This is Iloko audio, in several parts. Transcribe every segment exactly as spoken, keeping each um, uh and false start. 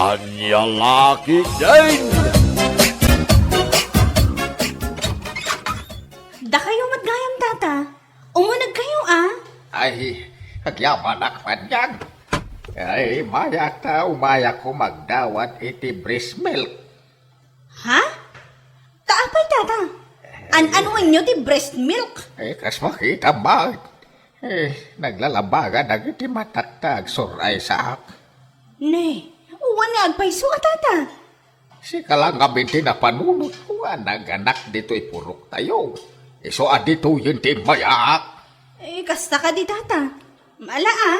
Ania la ketdin? Dakayo met gayam, Tata. Umunegkayo, a? Ay, agyamanak, Panyang. Ay, mayak ta umayakko magdawat iti breast milk. Ha? Ta apay, Tata? An-anuenyo ti breast milk? Eh, kas makitam met. Eh, naglalabagak dagiti matak ta agsuray-sak. Ne, wen nga agpayso a, Tata. Sika la ngamin ti napanunotko nga naganak ditoy puroktayo. Isu a ditoyen ti immayak. Eh, kasta kadi, Tata. Ala, a,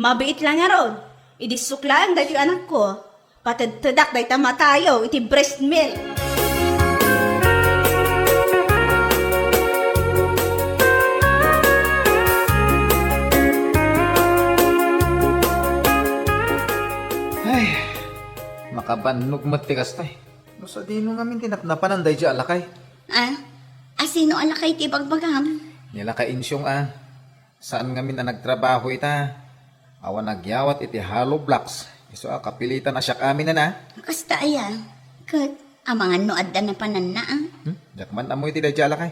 mabiit la ngarud. Idissok laeng daytoy anakko. Patedtedak dayta matayo iti breast milk. Ay, makabannog met ti kasta. No sadino ngamin ti napnapanan daydiay a lakay? A? Asino a lakay ti ibagbagam? Ni lakay Insyong a. Saan ngamin a nagtrabaho ita. Awan agyawat iti hollow blocks. Isu a kapilitan a siak amin a. Kasta aya. Ket amangan no adda napananna a. Hmm? Diak man ammo iti daydiay a lakay.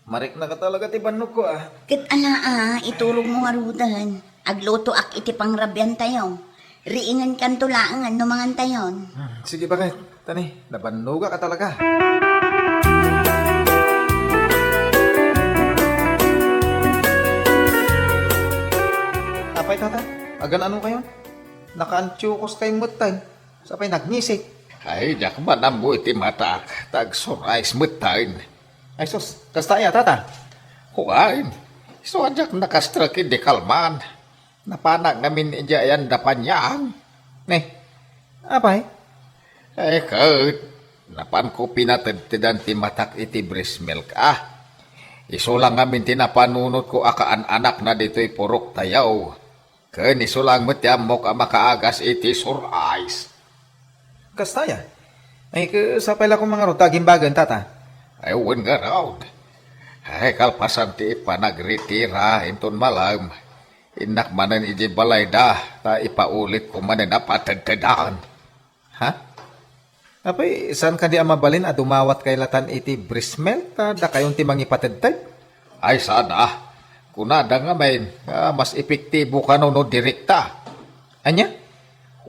Marikna ka talaga ti bannogko a. Ket ala a, iturogmo ngaruden. Aglutoak iti pangrabiantayo. Riingenkanto laengen no mangantayon. Hmm, sige, baket. Tani, nabannogak a talaga. Apay, Tata? Agan-anokayon? Nakaantiokos kayon metten. Sapay nagnisik. Ay, diak man ammo iti matak. Ta agsuray-sak metten. Ay, sus, kasta aya, Tata? Kuan, isu a diak nakastrek idi kalman. Napanak ngamin idiay ayan da Panyang. Ne, apay? Eh, ket, napanko pinatedtedan ti matak iti breast milk, a. Isu la ngamin ti napanunotko a kaan-anakna ditoy puroktayo. Ken isu laeng met ti ammok a makaagas iti sur-ice. Kasta aya? Ay, ket sapay la koma ngarud ta agimbagen, Tata? Ay, wen ngarud. Ay, kalpasan ti ipanagritira inton malem, innak manen idiay balayda ta ipaulitko manen a patedtedan. Ha? Apay, saan kadi a mabalin a dumawat kay latan iti breast milk ta dakayon ti mangipatedted? Ay, saan a. Kunada ngamin nga mas epektibo kano no direkta. Ania?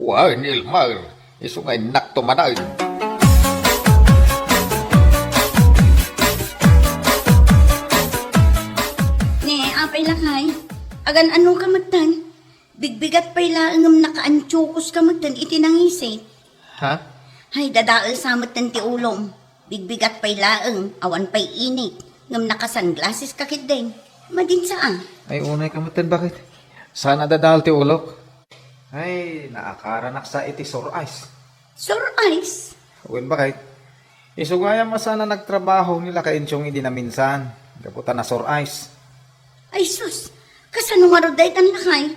Wen, Elmer, isu nga innakto manen. Ne, apay lakay? Agan-anoka metten? Bigbigat pay laeng ngem nakaantiokos ka metten iti nangisik. Ha? Ay, dadael sa metten ti ulom. Bigbigat pay laeng, awan pay init, ngem naka-sunglasses ka ketdin. Madinsa a. Ay, unay ka metten, baket? Saan a dadael ti ulok? Ay, naakaranak sa iti sur-ice. Sur-ice? Wen, baket. Isu gayam a saan a nagtrabaho ni lakay Insyong idi naminsan, gapu ta na-sur-ice. Ay sus, kasano ngarud daytan lakay?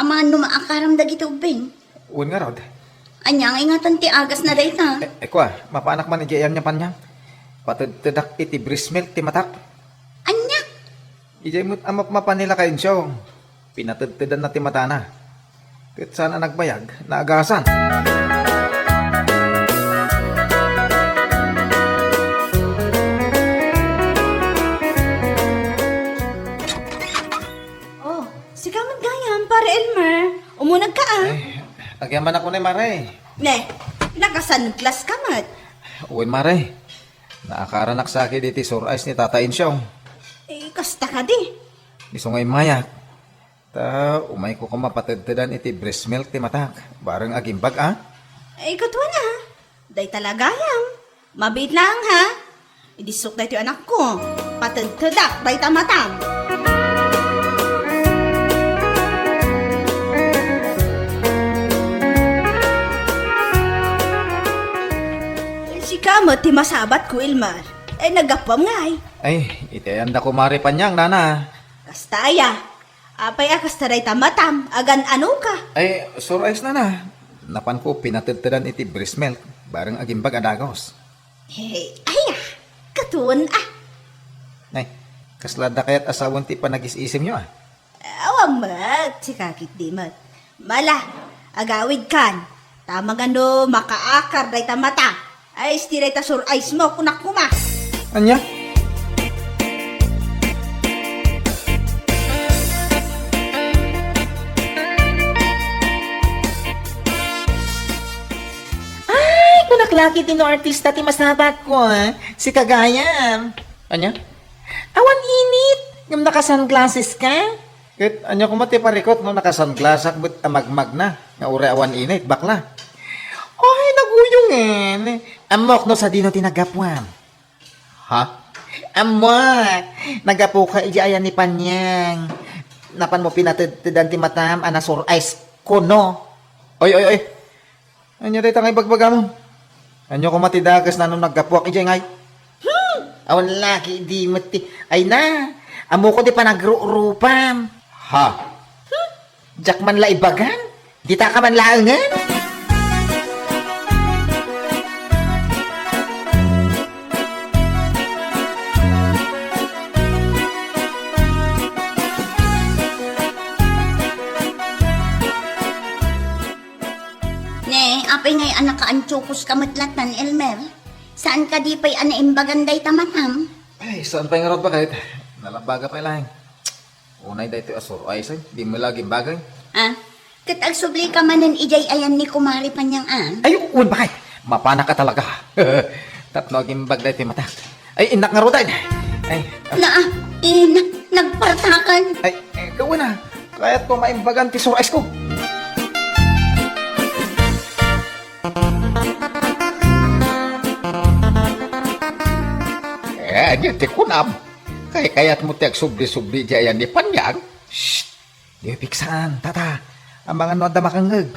Amangan no maakaram dagiti ubbing. Wen ngarud. Ania nga ingatan ti agasna dayta? Eh, eh, kua, mapanak man idiay ayan nga Panyang. Patedtedak iti breast milk ti matak. Ania? Idiay met a mapmapan ni lakay Insyong. Pinatedtedanna ti matana. Ket saan a nagbayag, naagasan. Oh, sika met gayam, Pare Elmer. Umunegka a. Ay, agyamanak unay, Mare. Ne, naka-sunglass ka met. Wen, Mare. Naakaranak sa ketdi ti sur-ice ni Tata Insyong. Eh, kasta kadi. Isu nga immayak. Ta umayko koma patedtedan iti breast milk ti matak, bareng agimbag a. Ay, ket wen a. Dayta la gayam. Mabiit laeng, ha? Idissok daytoy anakko. Patedtedak dayta matam. Sika met ti masabatko, Elmer. Eh, naggapuam ngay? Ay, iti ayanda ko, Mare Panyang, nana. Kasta aya. Apay a kasta dayta matam, agan-anoka? Ay, sur-ice nana. Napanko pinatedtedan iti breast milk, bareng agimbag a dagus. Hey, aya, katon a. Nay, kasla adda kayat a sawen ti panagis-isimyo a? Awan met, sika ketdi met. Mala, agawidkan. Ta magano makaakar dayta mata. Ay, isti dayta sur eyes mo, kunak koma. Ania? Ay, kunak la ketdi no artista ti masabatko, ah. Si Kagayam. Ania? Awan init. Ngem naka-sunglasses ka? Ket ania koma ti parikut no naka-sunglassak met a magmagna, nga uray awan init, bakla? Ay, naguyongen. Ammok no sadino ti naggapuam. Ha? Ammok! Naggapuka idiay ayan ni Panyang. Napanmo pinatedtedan ti matam a nasur eyes kuno. Oy, oy, oy. Ania dayta nga ibagbagamon? Ania koma ti dakes no naggapuak idiay ngay? Hmm, awan la ketdi met ti, ay na, ammok ti panagrurupam. Ha? Hmm, diak man la ibagan? Ditaka man laengen? Ne, apay ngay a nakaantiokos ka met lattan, Elmer? Saan kadi pay a naimbagan dayta matam? Ay, saan pay ngarud, baket? Nalambaga pay laeng. Unay daytoy a sur eyes, ay, di mo la gimbagay. Ah, ket agsubli ka manen idiay ayan ni Kumare Panyang, ah? Ay, wen, baket. Mapanak a talaga. Tapno agimbag daytoy matak. Ay, innak ngarud, ay. Ay, ah. Naa, ina, nagpartakan. Ay, eh, gawin na. Kayat ko maimbagan ti sur eyes ko. Eh, ania ti kunam? Kaykayatmo ti agsubli-subli idiay ayan ni Panyang? Shh! Di piksaan, tata. Amangan no adda makangngeg.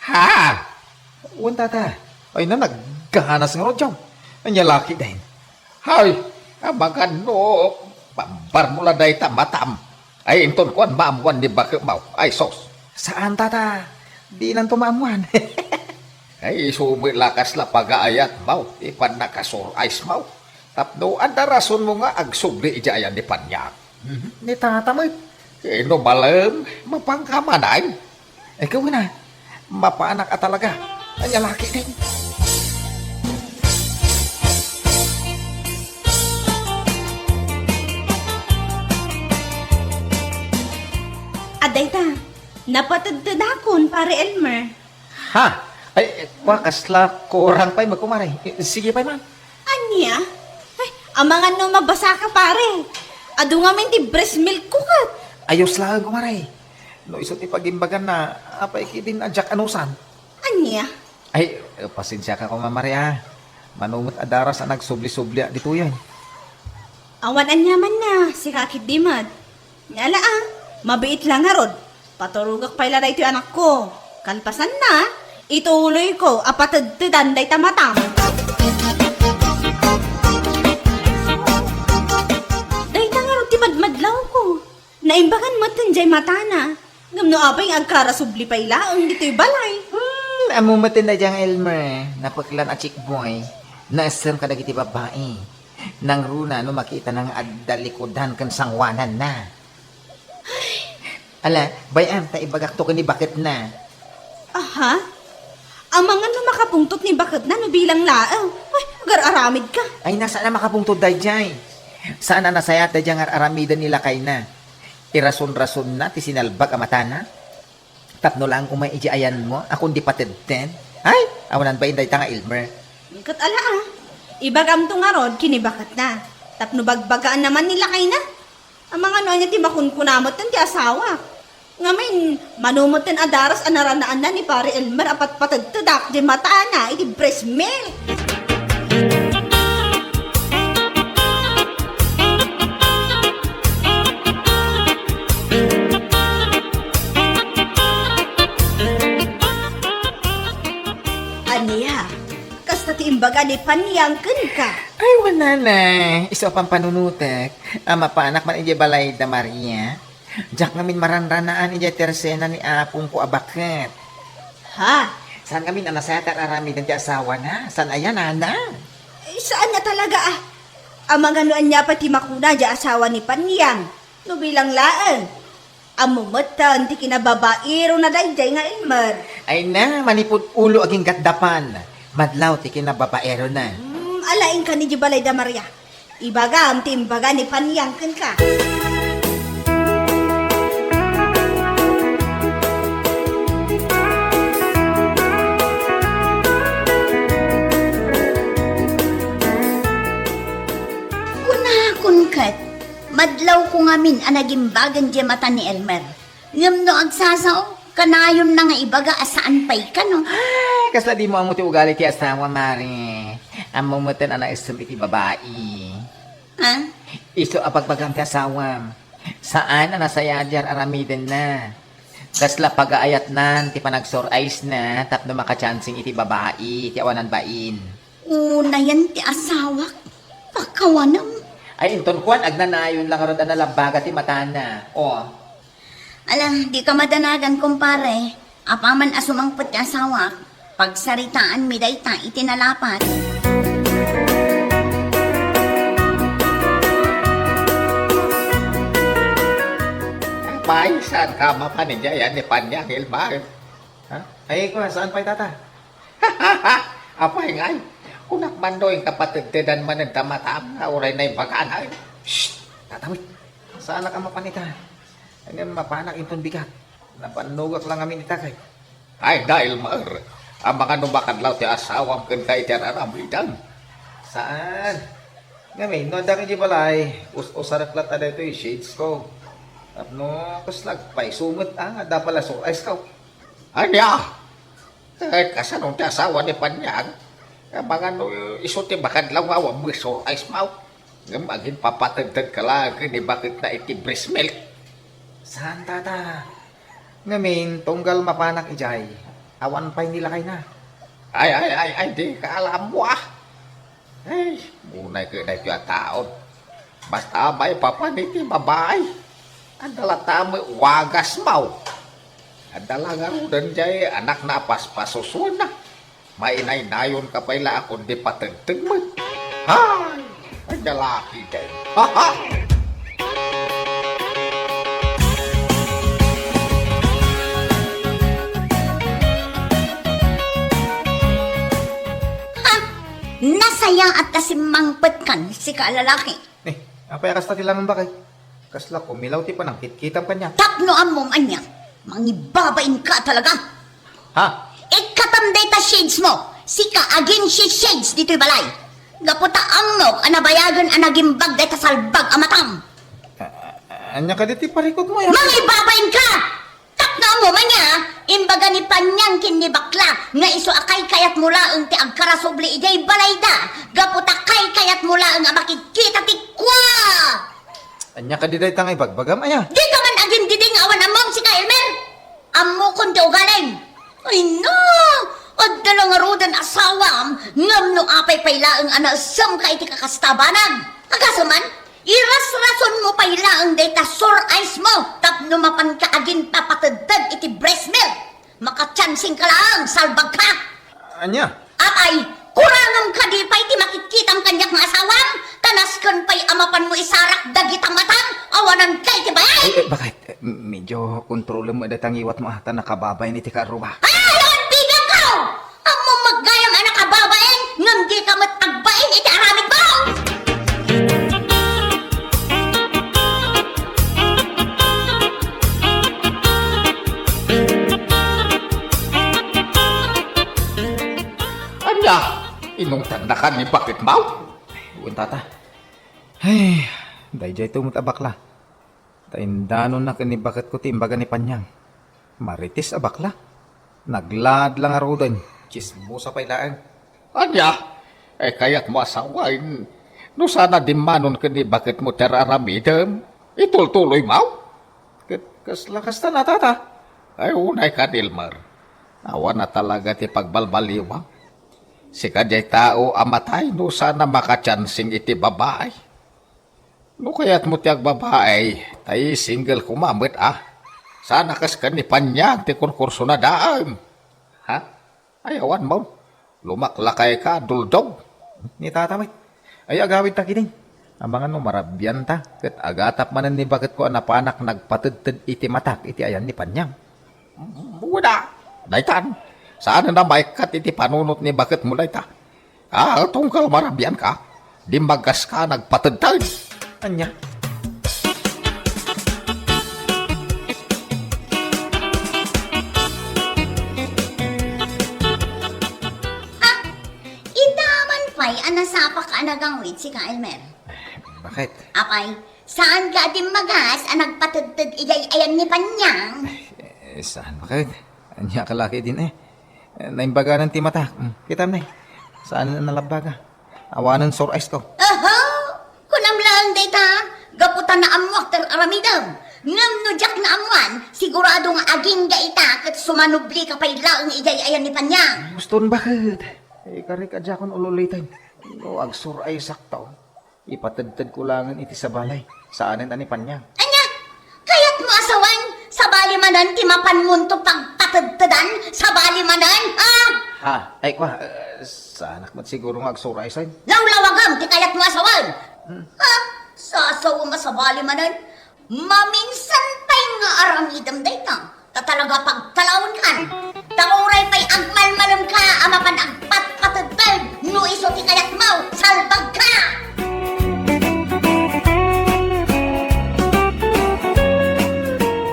Ha? Wen, tata. Ay na, nagganas ngarud, Jaw. Ania la ketdin? Hay, amangan no pabbar mo la dayta matam. Ay, inton kuan, maammoan ni baketmaw. Ay, sus. Saan, tata. Dinanto maammoan. Ay, isu met la kasla pagaayatmaw ti pannakasur eyesmaw. Tapno adda rasonmo nga agsubli idiay ayan ni Panyang. Mhm. Ni tata met. Ino malem, mapanka man ay? Ikaw na, mapanak a talaga. Ania la ketdin? Adda ita, napatedtedakon, Pare Elmer. Ha? Ay, kua, kasla kurang pay met, kumare. Sige pay man. Ania? Ay, amangan no mabasa ka, pare. Adu ngamin ti breast milk ko ket. Ayos laeng, kumare. No isu ti pagimbaganna, apay ketdin a diak anusan? Ania? Ay, pasensiaka koma, mare, a. Mano met a daras a nagsubli-subliak ditoyen. Awan aniamanna, sika ketdi met. Ala a, mabiit la ngarud. Paturogak pay la daytoy anakko. Kalpasanna, ituloyko a patedtedan dayta matam. Dayta ngarud ti madmadlawko. Naimbagan metten diay matana. Ngem no apay nga agkarasubli pay laeng ditoy balay. Hmm, ammo metten daydiay nga Elmer, napeklan a chick boy. Naessem kadagiti babbai. Nangruna no makitana nga adda likudan ken sangoananna. Ala, bay-am ta ibagakto ken ni baketna. Aha? Amangan no makapungtot ni baketna no bilang laeng. Ay, agar-aramidka. Ay, na, saan a makapungtot daydiay. Saan a nasayaat daydiay nga ar-aramiden ni lakayna. Irason-rasonna ti sinalbag a matana. Tapno laeng umay idiay ayanmo a kundi patedten. Ay, awanan bain dayta nga Elmer. Ket ala a. Ibagamto ngarud ken ni baketna. Tapno bagbagaanna man ni lakayna. Amangan no ania ti makunkuna metten ti asawak. Ngamin, mano metten a daras a naranaanna ni Pare Elmer a patpatedtedak diay matana iti breast milk. Ania? Kasta ti imbaga ni Panyang kenka? Ay, wen, nanay. Isu a pampanunotek a mapanak man idiay balayda, Maria. Diak ngamin maranranaan idiay tersena ni apongko a baket. Ha? Saan ngamin a nasayaat a ar-aramiden ti asawana? Saan aya, nana? Eh, saan a talaga a? Amangan no ania pay ti makuna diay asawa ni Panyang? No bilang laeng. Ammo metten ti kinababaerona daydiay nga Elmer. Ay na, manipud ulo agingga dapan. Madlaw ti kinababaerona. Hmm, alaingka ni di balay da Maria. Ibagam ti imbaga ni Panyang kenka. Kunakon ket, madlawko ngamin a nagimbagen diay mata ni Elmer. Ngem no agsasao, kanayonna nga ibaga a saan pay kano. Ay, kasla dimo ammo ti ugali ti asawa, Mare. Ammo metten a naessem iti babai. Ha? Isu a bagbagam ti asawam. Saan a nasayadiar aramidenna. Kasla pagaayatnan ti panagsur-ice-na tapno makachancing iti babai ti awanan bain. Unayen ti asawak. Pakawanem. Ay, inton kuan, agnanayon lang ngarud a nalabbaga ti matana. O. Ala, dika madanagan, kumpare. Apaman a sumangpet ti asawak, pagsaritaanmi dayta iti nalapat. Apay, saan ka mapan idiay ni Panyang, Elmer? Ha? Ay, kuan, saan pay, tata? Apay ngay, kunak man no, inka patedtedan manen ta matam nga uray naimbagana. Shh! Tatawid. Saanak a mapan ita. Ngem mapanak inton bigat. Napannogak lang amin ita kay. Ay, da, Elmer. Amangan no makadlaw ti asawam kenka iti ar-aramidem. Saan? Ngamin, no adda ka iti balay, us-usarek latta daytoy shades ko. Tapno, kasla agpayso met, ah, adda pala sur-ice ko. Ania? Ket kasano ti asawa ni Panyang? Amangan no isu ti makadlaw nga awan met sur-ice-mo. Ngem aginpapatedtedka laeng ken ni baketna iti breast milk. Saan, tata? Ngamin, tunggal mapanak idiay, awan pay ni lakayna. Ay, ay, ay, ay, dika ala ammo, ah. Ay, unay ket daytoy a taon. Basta maipapan iti babai. Adda latta met wagasmo. Adda la ngaruden diay anakna a paspasusuenna. Mainaynayonka pay la a kundi patedteg met. Hay! Ay, lalaki din. Ha, ha! Ha! Nasayaat ta simmangpetkan, sika a lalaki. Eh, apay a kasta ti langen, baket? Kasla kumilaw ti panangkitkitam kaniak. Tapno ammom ania, mangibabainka talaga. Ha? Ikkatam dayta shades mo, sika a ginsi-shades ditoy balay. Gapu ta ammok a nabayagen a nagimbag dayta salbag a matam. A-, a-, ania kadi ti parikutmo, ya? Mangibabainka! Tapno ammom ania, imbaga ni Panyang ken ni Bakla nga isu a kaykayatmo laeng ti agkarasubli idiay balayda, gapu ta kaykayatmo laeng a makigkita ti kua! Ania kadi dayta nga ibagbagam, aya? Dika man agindidi nga awan ammom, sika, Elmer! Ammokon ti ugalim! Ay na! Adda la ngaruden asawam, ngem no apay pay laeng a naessemka iti kakasta a banag. Agasem man, irasrasonmo pay laeng dayta sur-ice-mo tapno mapanka aginpapatedteg iti breast milk. Makachancingka laeng, salbagka! Ania? Apay, kurangem kadi pay ti makitkitam kaniak nga asawam? Ta nasken pay a mapanmo isarak dagita matam, awananka iti balay! Ay, eh, baket? Eh, medyo kontrolem dayta ngiwatmo, ah, ta nakababain iti kaarruba. Ay, awan bibiangko! Ammom met gayam a nakababain, ngem dika met agbain iti aramidmo! Ania? Inungtannakan ni baketmo? Wen, tata. Ay, daydiay to met a bakla. Ta indanonna ken ni baketko ti imbaga ni Panyang. Marites a bakla. Naglaad la ngaruden. Tsismosa pay laeng. Ania? Eh, kayatmo a sawen? No saan a dimmanon ken ni baketmo ti ar-aramidem, itultuloymo? Ket kasla kasta, tata? Ay, unay kan, Elmer. Awan a talaga ti pagbalbaliwam. Sika diay tao a matay no saan a makachancing iti babai. No kayatmo ti agbabai, tay single koma met, ah. Saan a kas ken ni Panyang ti kurkursonadaem. Ha? Ay, awan mo. Lumaklakayka, duldog. Ni tata met. Ay, agawidta ketdin. Amangan no marabianta, ket agatap manen ni baketko a napanak nagpatedted iti matak iti ayan ni Panyang. Wen a, daytan, saanen a maikkat iti panunot ni baketmo dayta. Ah, tunggal marabianka, dimmaggaska nagpatedted. Ania? Ah, ita man pay a nasapaka a nagangwit sika, Elmer. Bakit? Apay, saanka a dimmagas a nagpatedted idiay ayan ni Panyang? Eh, saan bakit? Ania ka laki din eh. Eh, naimbaganan ti matak. Hmm, kitam na eh. Saan na nalabbaga? Awanen sore eyes ko. Aha! Kunam laeng dayta, gapu ta naammoak ti aramidem. Ngem no diak naammoan, sigurado nga agingga ita ket sumanublika pay laeng idiay ayan ni Panyang. Guston bakit? Eh, kari ka diakon ululiten. No agsore eyes-akto, ipatedtedko laengen iti sabali. Saanen a ni Panyang. Ania? Kayatmo a sawen, sabali manen ti mapanmonto pagpatedtedan? Sabali manen, ha? Ha? Ay, kwa, eh, saanak met siguro nga agsore eyes-en. Lawlawagem ti kayatmo a sawen. Hmm. Ha? Sasawem a sabali manen? Maminsan pay nga aramidem dayta, ta talaga pagtalawenkan. Ta uray pay agmalmalemka a mapan agpatpatedted, no isu ti kayatmo, salbagka!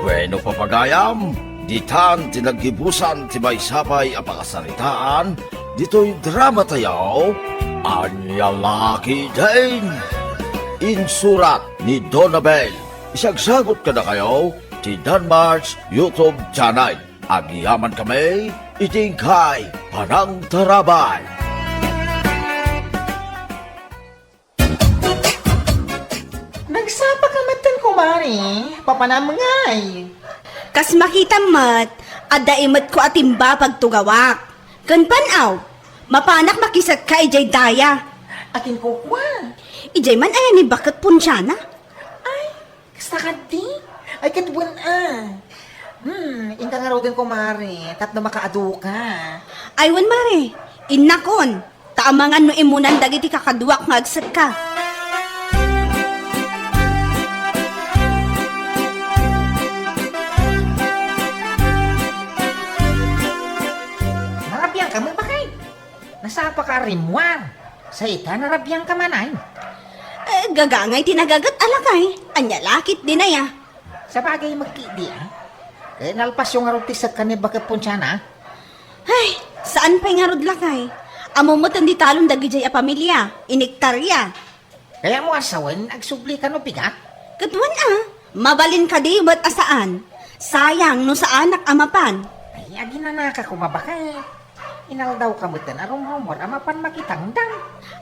Bueno, papagayam, ditan ti naggibusan ti maysa pay a pakasaritaan ditoy drama tayo, Ania Laki Din. Insurat ni Donabel. Isagsagut kadakayo ti Danmark's YouTube channel. Agyamankami iti inkay panangtarabay. Nagsapa ka metten, kumare. Papanam ngay. Kas makitam met, adda imetko a timba pagtugawak. Ken pan-aw, mapanak makisekka idiay daya. Akin kukua. Idiay man aya ni baket ponsiana? Ay, kasta kadi? Ay, ket wen a. Hmm, inka ngaruden, kumare, tapno makaaduka. Ay, wen, mare, innakon, ta amangan no immunan dagiti kakaduak nga agsekka. Narabiangka met, bakay? Nasapaka a rimmuar. Sa ita, narabiangka manen. Eh, gagangay ti nagaget a lakay. Ania la ketdin aya? Sabagay, magkidi, ah. Eh, nalpasyo ngarud ti sekka ni baket ponsiana? Ay, saan pay ngarud lakay. Ammo met ti talon dagidiay a pamilia, iniktaria. Kayatmo a sawen, agsubli ka no pigat? Ket wen a, mabalin kadi met a saan. Sayang no saanak a mapan. Ay, aginanaka koma, baket. Inaldawka metten a rumrumor a mapan makitangdan.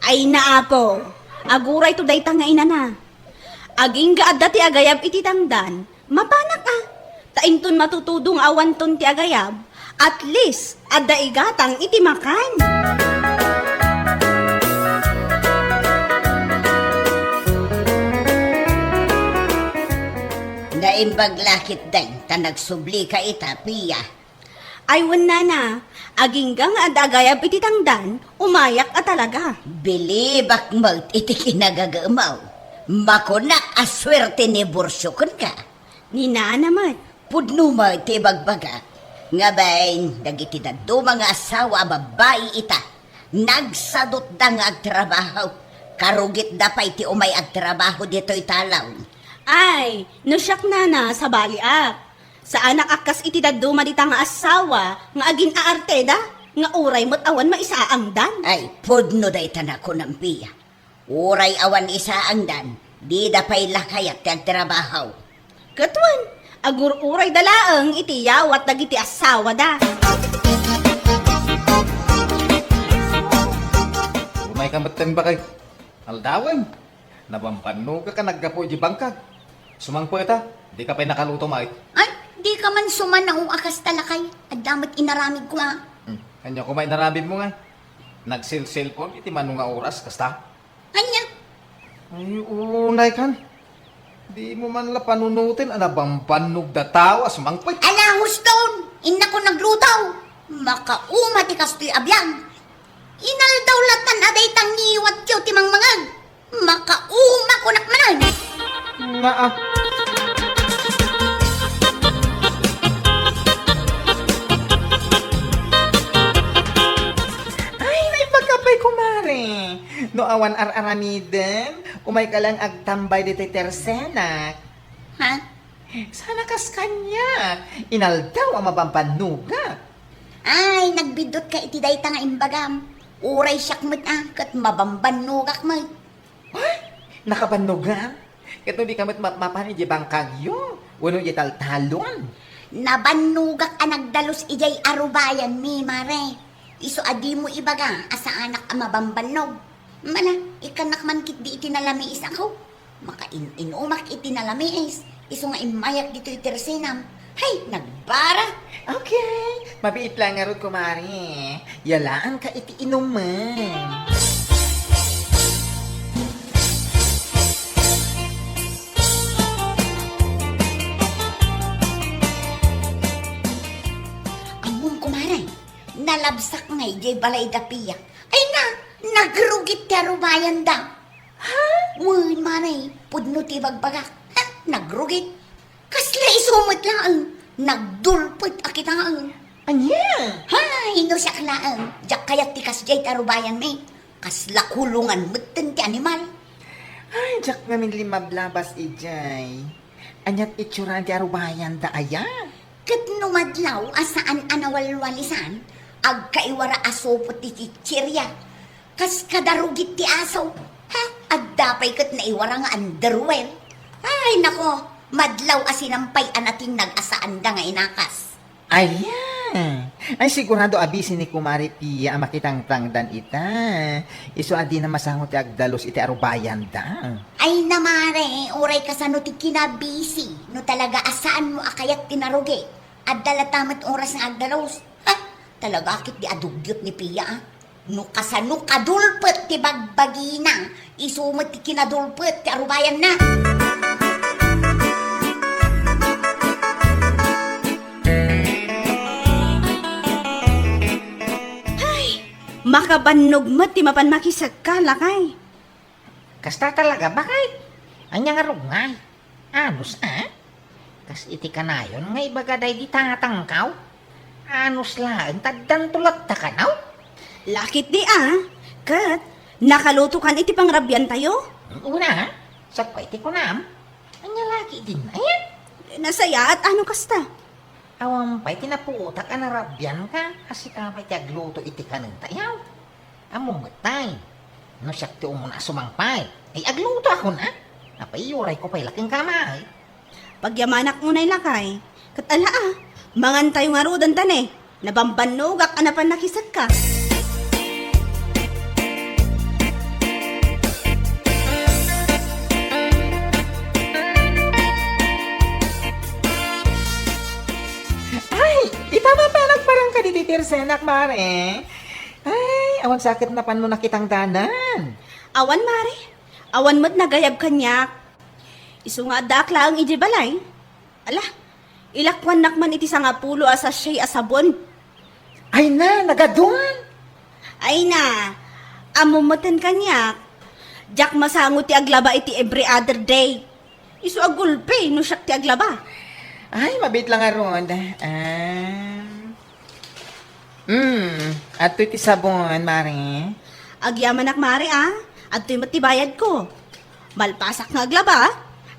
Ay, naapo. Agurayto dayta nga inana. Agingga adda ti agayab iti tangdan, mapanak a. Ta inton matutudo nga awanton ti agayab, at least, adda igatang iti makan. Naimbag la ketdin ta nagsublika ita, Pia. Ay, wen nana, agingga nga adda agayab iti tangdan, umayak a talaga. Bilibak met iti kinagagamaw. Makunak a suerte ni Borcio kenka. Ni nana met. Pudno met ti ibagbagak. Ngaben, dagiti dadduma nga asawa a babbai ita, nagsadutda nga agtrabaho. Karugitda pay ti umay agtrabaho ditoy talaw. Ay, no siak nana, sabaliak. Saanak a kas iti dadduma dita nga asawa nga agin-aarteda, nga uray met awan maisaangdan. Ay, pudno dayta nakunam, Pia. Uray awan isaangdan, dida pay la kayat ti agtrabaho. Ket wen, agur-urayda laeng iti yawat dagiti asawada. Umayka metten, bakay. Aldawen, nabambannoga ka naggapu iti bangkag. Sumangpeta, dika pay nakaluto met. Ay, dika man sumanao a kasta, lakay. Adda met inaramidko a. Hmm, ania koma inaramidmo ngay? Nagselselpon iti mano nga oras, kasta? Ania? Ay, unay kan. Dimo man la panunoten a nabambannog da tao a sumangpet. Ala, huston! Innakon nagluto! Makauma ti kastoy a biag! Inaldaw latan a dayta ngiwatyo ti mangmangag! Makauma kunak manen. Naa. Ay, naimbag ka pay, kumare. No awan ar-aramiden, umayka lang agtambay ditoy tersenak. Ha? Saan a kas kaniak, inaldaw a mabambannogak. Ay, nagbiddut ka iti dayta nga imbagam. Uray siak met a, ket mabambannogak met. Ay, nakabannogak? Ket no dika met mapmapan idiay bangkagyo, wenno idiay taltalon? Nabannogak a nagdalus idiay arubayanmi, mare. Isu a dimo ibaga a saanak a mabambannog. Mala, ikkannak man ketdi iti nalamiis ako. Makain-inumak iti nalamiis, isu nga immayak ditoy tersenam. Hay, nagbara! Okay, mabiit lang ngarud, kumare. Yalaanka iti inumen. Ammom, kumare, nalabsak nga idiay balay da Pia. Ay na, nagrugit ti arubayanda. Ha? Wen, mare, pudno ti ibagbagak. Ha? Nagrugit. Kasla isu met laeng. Nagdulpet a kitaen. Ania? Hay, no siak laeng. Diak kayat ti kasdiay ti arubayanmi. Kasla kulongan metten ti animal. Ay, diak ngamin limmablabas idiay. Ania ti itsuraan ti arubayanda aya? Ket no madlaw a saan a nawalwalisan, agkaiwara a supot ti chichiria. Kas kadarugit ti aso. Ha? Adda pay ket naiwara nga underwear. Ay, nako, madlaw a sinampay a natinnag a saanda nga inakas. Aya! Ay, sigurado a busy ni Kumare Pia a makitangtangdan ita. Isu a dina masango ti agdalus iti arubayanda. Ay na, mare, uray kasano ti kinabisi, no talaga a saanmo a kayat ti narugit, adda latta met oras nga agdalus. Ha? Talaga ketdi a dugyot ni Pia, a. No kasano kadulpet ti bagbagina, isu met ti kinadulpet ti arubayanna. Ay, makabannog met ti mapan makisekka, lakay. Kasta talaga, bakay? Ania nga rugngay? Anus a? Kas iti kanayon nga ibaga daydi tatangkaw? Anus laeng ta addanto latta kanaw? Lakit di a, ket nakalutokan iti pangrabiantayo? Una, sakbay ti kunam. Ania laki din, ayan? Nasayaat, ano kasta? Awan pay ti napuotak a narabianka, a sika pay ti agluto iti kanentayaw. Ammom met tay, no siak ti umuna a sumangpay, ay agluto akon a. Apay, iyurayko pay la kenka, may. Pagyamanak unay, lakay. Ket ala a, mangantayo ngaruden ta ne, nabambannogak a napan nakisekka. Ay, ita mapan nagparangka ditoy tersenak, mare. Ay, awan sa ket napanmo nakitangdanan. Awan, mare. Awan met nagayab kaniak. Isu nga addaak laeng idiay balay. Ala, ilakuannak man iti sangapulo a sachet a sabon. Ay na, nagadun! Ay na, ammom metten kaniak. Diak masango ti aglaba iti every other day. Isu a gulpi no siak ti aglaba. Ay, mabiit lang ngarud. Ah. Hmm, adtoy ti sabon, mare. Agyamanak, mare, a. Adtoy met ti bayadko. Malpasak nga aglaba,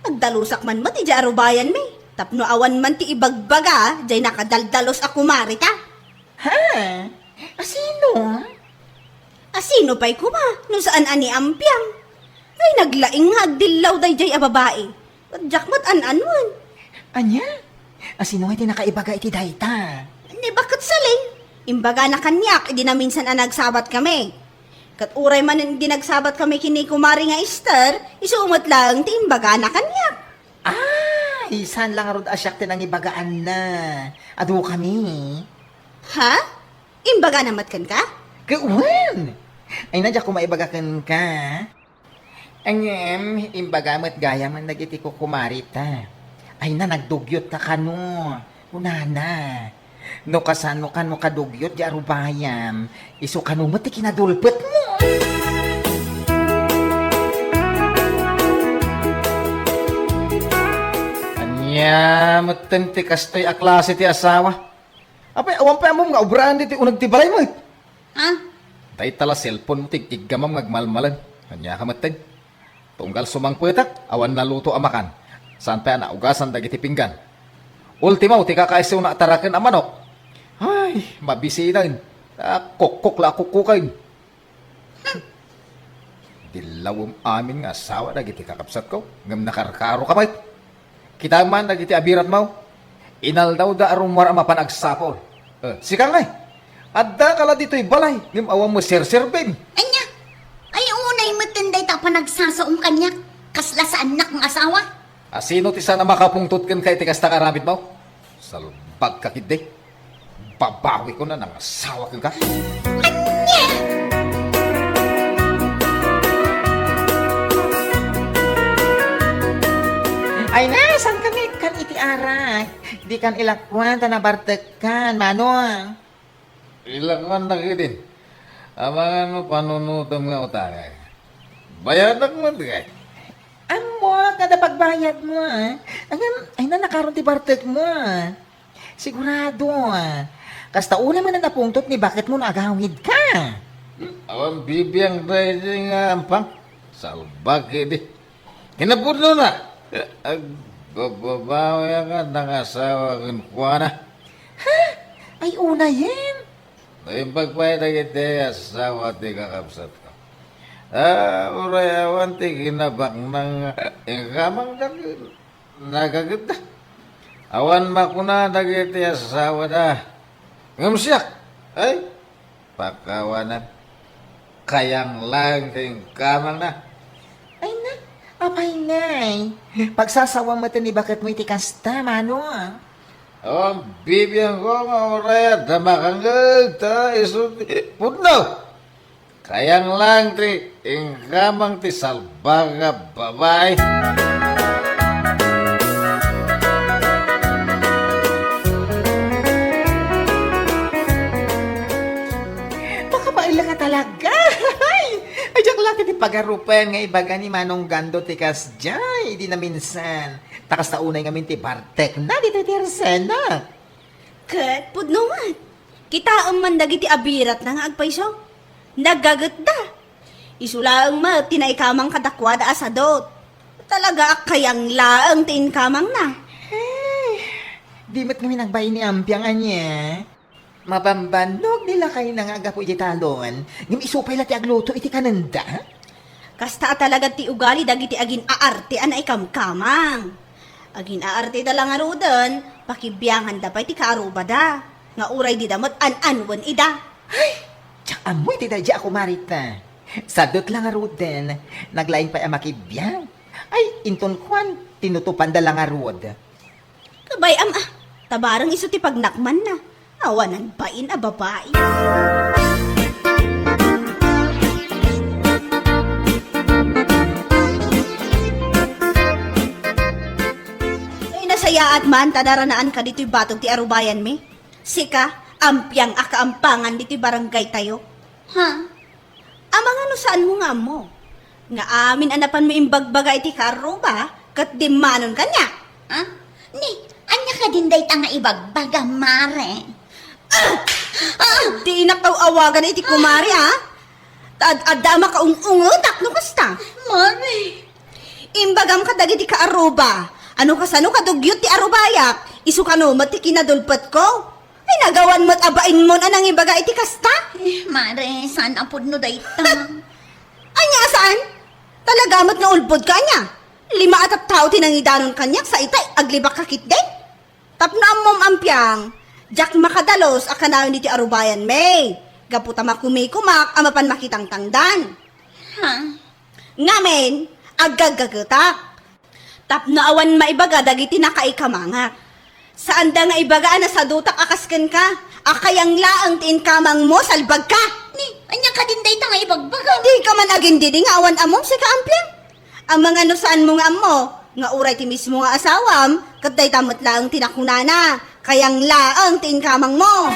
agdalusak man met idiay arubayanmi. Tapno awan man ti ibagbaga, diay nakadaldalus a kumare ta. Ha? Asino? Asino pay koma, no saan a ni Ampiang? Ay, naglaing nga agdillaw daydiay a babai. Ket diak met an-anuen. Ania? Asino nga ti nakaibaga iti dayta? Ni baket Saling, imbagana kaniak idi naminsan a nagsabat kami. Ket uray manen idi nagsabat kami ken ni Kumare nga Ester, isu met laeng ti imbagana kaniak. Ay, saan la ngarud a siak ti nangibagaanna? Adu kami. Ha? Imbagana met kenka? Ket wen! Ay na, diak koma ibaga kenka. Ngem, imbaga met gayam dagiti kukumarita. Ay na, nagdugyot ta kano. Kunana, no kasano kano kadugyot di arubayam, isu kano met ti kinadulpetmo. Ania metten ti kastoy a klase ti asawa? Apay, awan pay ammom nga obraan ditoy uneg ti balay met? Ha? Dayta la cellphone mo ti iggamam nga agmalmalen. Ania ka metten? Tunggal sumangpetak, awan naluto a makan. Saan pay a naugasan dagiti pinggan. Ultimo, ti kakaisuna a taraken a manok. Ay, mabisiden. Ah, kukkok la a kukkuken. Dillawem amin nga asawa dagiti kakabsatko, ngem nakarkaroka met. Kitaem man dagiti abiratmo. Inaldawda a rummuar a mapan agsapul. Eh, sika ngay, addaka la ditoy balay, ngem awan mo serserbim. Ania? Ay, unay metten dayta a panagsasaom kaniak. Kasla saannak nga asawa? Asino ti saan a makapungtot kenka iti kasta nga aramidmo? Salbagka ketdi. Babawikon a nangasawa kenka. Ania? Ay na, saan kami kan iti arak? Di kan ilakuan ta nabartekkan, Manong. Ilakuan dagiti amangan mo panunotem nga utangek. Bayadak met kay? Ammo, kada pagbayad mo, ah. Ngem, ay na, nakaron ti bartek mo, ah. Sigurado, ah. Kasta unay man a napungtot ni baket mo no agawid ka. Hmm, awan bibiang daydi nga ampang. Salbag idi. Kinapudno na. Agbababawi ka, nangasawa kenkuana. Ha? Ay, unayen? Naimbag pay dagiti asawa ti kakabsatko. Ah, uray awan ti kinabaknang inkamangda, nagagetta. Awan makuna dagiti asawada. Ngem siak, ay, pakawanan. Kayang laeng ti inkamangna. Ay na, apay ngay? Pagsasawam met ni baketmo iti kasta, Manong. Awan bibiangko nga uray adda makangngeg ta isu ti pudno. Kayang laeng ti inkamang ti salbag a babai. Makabaila nga talaga. Ay, diak la ti pagarupen nga ibaga ni Manong Gando ti kasdiay, di naminsan. Ta kasta unay ngamin ti bartekna ditoy ti arsenak. Ket pudno met. Kitaem man dagiti abiratna nga agpayso. Nagagetta. Isu laeng met ti naikamang kadakuada a sadut. Talaga a kayang laeng ti inkamangna. Ay, di met ngamin agbain ni Ampiang ania. Mabambannog ni lakayna nga aggapu iti talon, ngem isu pay la ti agluto iti kanenda. Kasta a talaga ti ugali dagiti agin-aarte a naikamkamang. Agin-aarte da la ngaruden, pakibianganda pay ti kaarubada, nga uray dida met an-anuen ida. Ay, diak ammo iti daydi a kumarita. Sadut la ngaruden, naglaing pay a makibiang. Ay, inton kuan, tinutupanda la ngarud. Kabay-am a, tabareng isu ti pagnakmanna. Awanan bain a babai. Ay, nasayaat man ta naranaanka ditoy batog ti arubayanmi. Sika, Ampiang a kaampangan ditoy barangaytayo. Ha? Amangan no saanmo nga ammo nga amin a napanmo imbagbaga iti kaarruba ket dimmanon kaniak? Ha? Ni, ania kadin dayta nga ibagbaga, mare? Ah! Ah! Dinak aw-awagan iti kumare, ah. Ta ad-adda a makaung-ungetak no kasta. Mare. Imbagam kadagiti kaarruba, ano kasano kadugyot ti arubayak, isu kano met ti kinadulpetko. Ay, nagawan met a bainmon a nangibaga iti kasta? Eh, mare, saan a pudno dayta? Ania a saan? Talaga met nga ulbodka ania? Lima a tattao ti nangidanon kaniak sa itay, aglibakka ketdi? Tapno ammom, Ampiang, diak makadalus a kanayon iti arubayanmi, gapu ta makumikumak a mapan makitangtangdan. Ha? Ngamin, aggaggagetak. Tapno awan maibaga dagiti nakaikamangak. Saanda nga ibaga a nasadutak a kas kenka, a kayang laeng ti inkamangmo, salbagka! Ni, ania kadin dayta nga ibagbaga? Dika man agindidi nga awan ammom, sika, Ampiang? Amangan no saanmo nga ammo, nga uray ti mismo nga asawam, ket dayta met laeng ti nakunana, kayang laeng ti inkamangmo.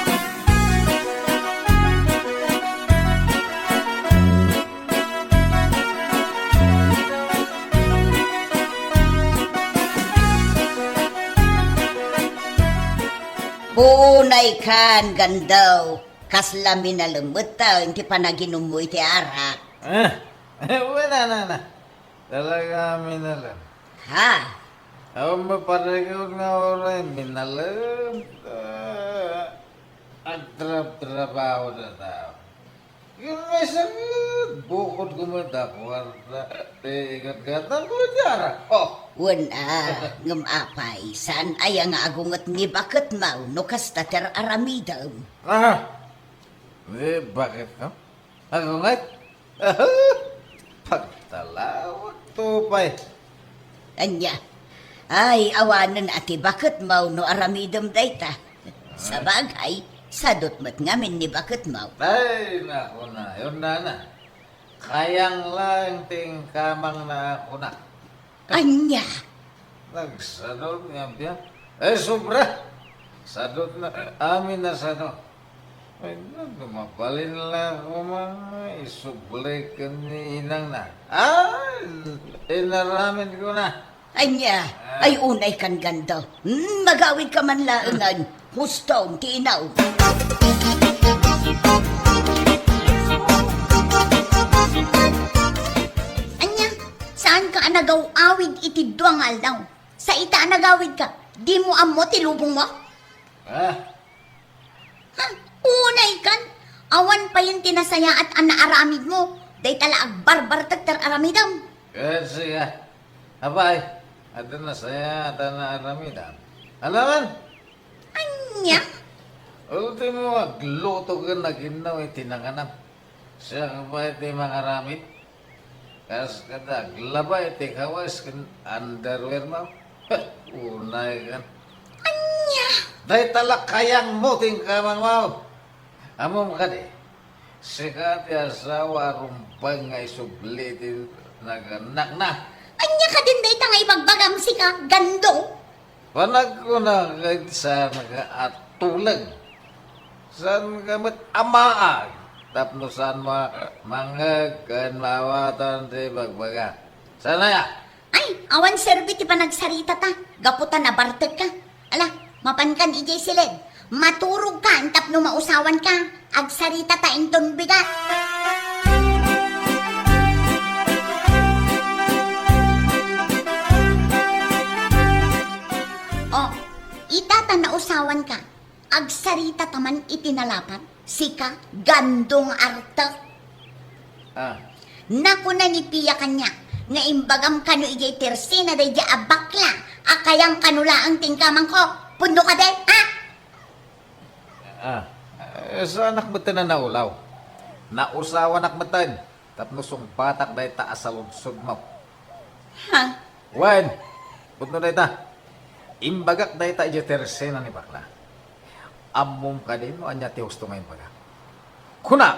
Kan, Gando, kasla minalem metten ti panaginummo iti arak. Ah, wen a, nana. Talaga a minalem. Ha? Awan maparikut nga uray minalem. Ah, agtrabtrabaho da tao. Ket maysa ket bukod koma ta kuarta, ti igatgatangko iti arak. Oh! Wen a, ngem apay, saan aya nga agunget ni baketmo no kasta ti ar-aramidem? Ah! Ni baketko? Agunget? Pagtalawag to pay. Ania? Ay, awanen a ti baketmo no aramidem dayta. Sabagay, sadot met ngamin ni baketmo. Ay, naku na, yun na na. Kayang laeng ti inkamangna a kunak. Ania? Nagsadot nga biag. Ay, sobra! Sadot na, amin a sadot. Ay, na, dumabalin la koma, isubli ken ni inangna. Ah, inaramid ko na. Ania? Ay, unay kan, Gando. Hmm, magawid ka man laengen. Hustom ti inaw. Ania? Saan ka a nagaw-awid iti dua nga aldaw? Sa ita a nagawid ka, di mo ammo ti lubong mo? Ah, Ha? Unay kan? Awan payen ti nasayaat a naaramid mo. Dayta la agbarbartek ti ar-aramidem. Ket sika, apay, adda nasayaat a naaramidam? Alaman? Ania? Ultimo, agluto ken aginnaw iti nanganam. Siak pay ti mangaramid. Kas kada aglaba iti kawes ken underwear mo. Heh, unay kan. Ania? Dayta la kayang mo ti inkamang mo. Ammom kadi, sika ti asawa a rumbeng nga isubli ti nagannakna. Ania kadin dayta nga ibagbagam sika, Gando? Panagkunak ket saanka a tuleg. Saanka met a maag tapno saanmo a mangngeg ken maawatan ti ibagbaga. Saan aya? Ay, awan serbi ti panagsaritata gapu ta nabartekka. Ala, mapankan idiay siled. Maturogkan tapno mausawanka. Agsaritata inton bigat. Oh, ita ta nausawanka. Agsaritata man iti nalapat, sika, Gando nga artek. Ah. Nakuna ni Pia kaniak nga imbagam kano idiay tersena daydiay a bakla a kayang kano laeng ti inkamangko. Pudno kadi, ha? Ah, eh, saanak metten a naulaw. Nausawanak metten tapno sungbatak dayta a saludsodmo. Ha? Wen, pudno dayta. Imbagak dayta idiay tersena ni bakla. Ammom kadi no ania ti husto nga imbagak? Kuna,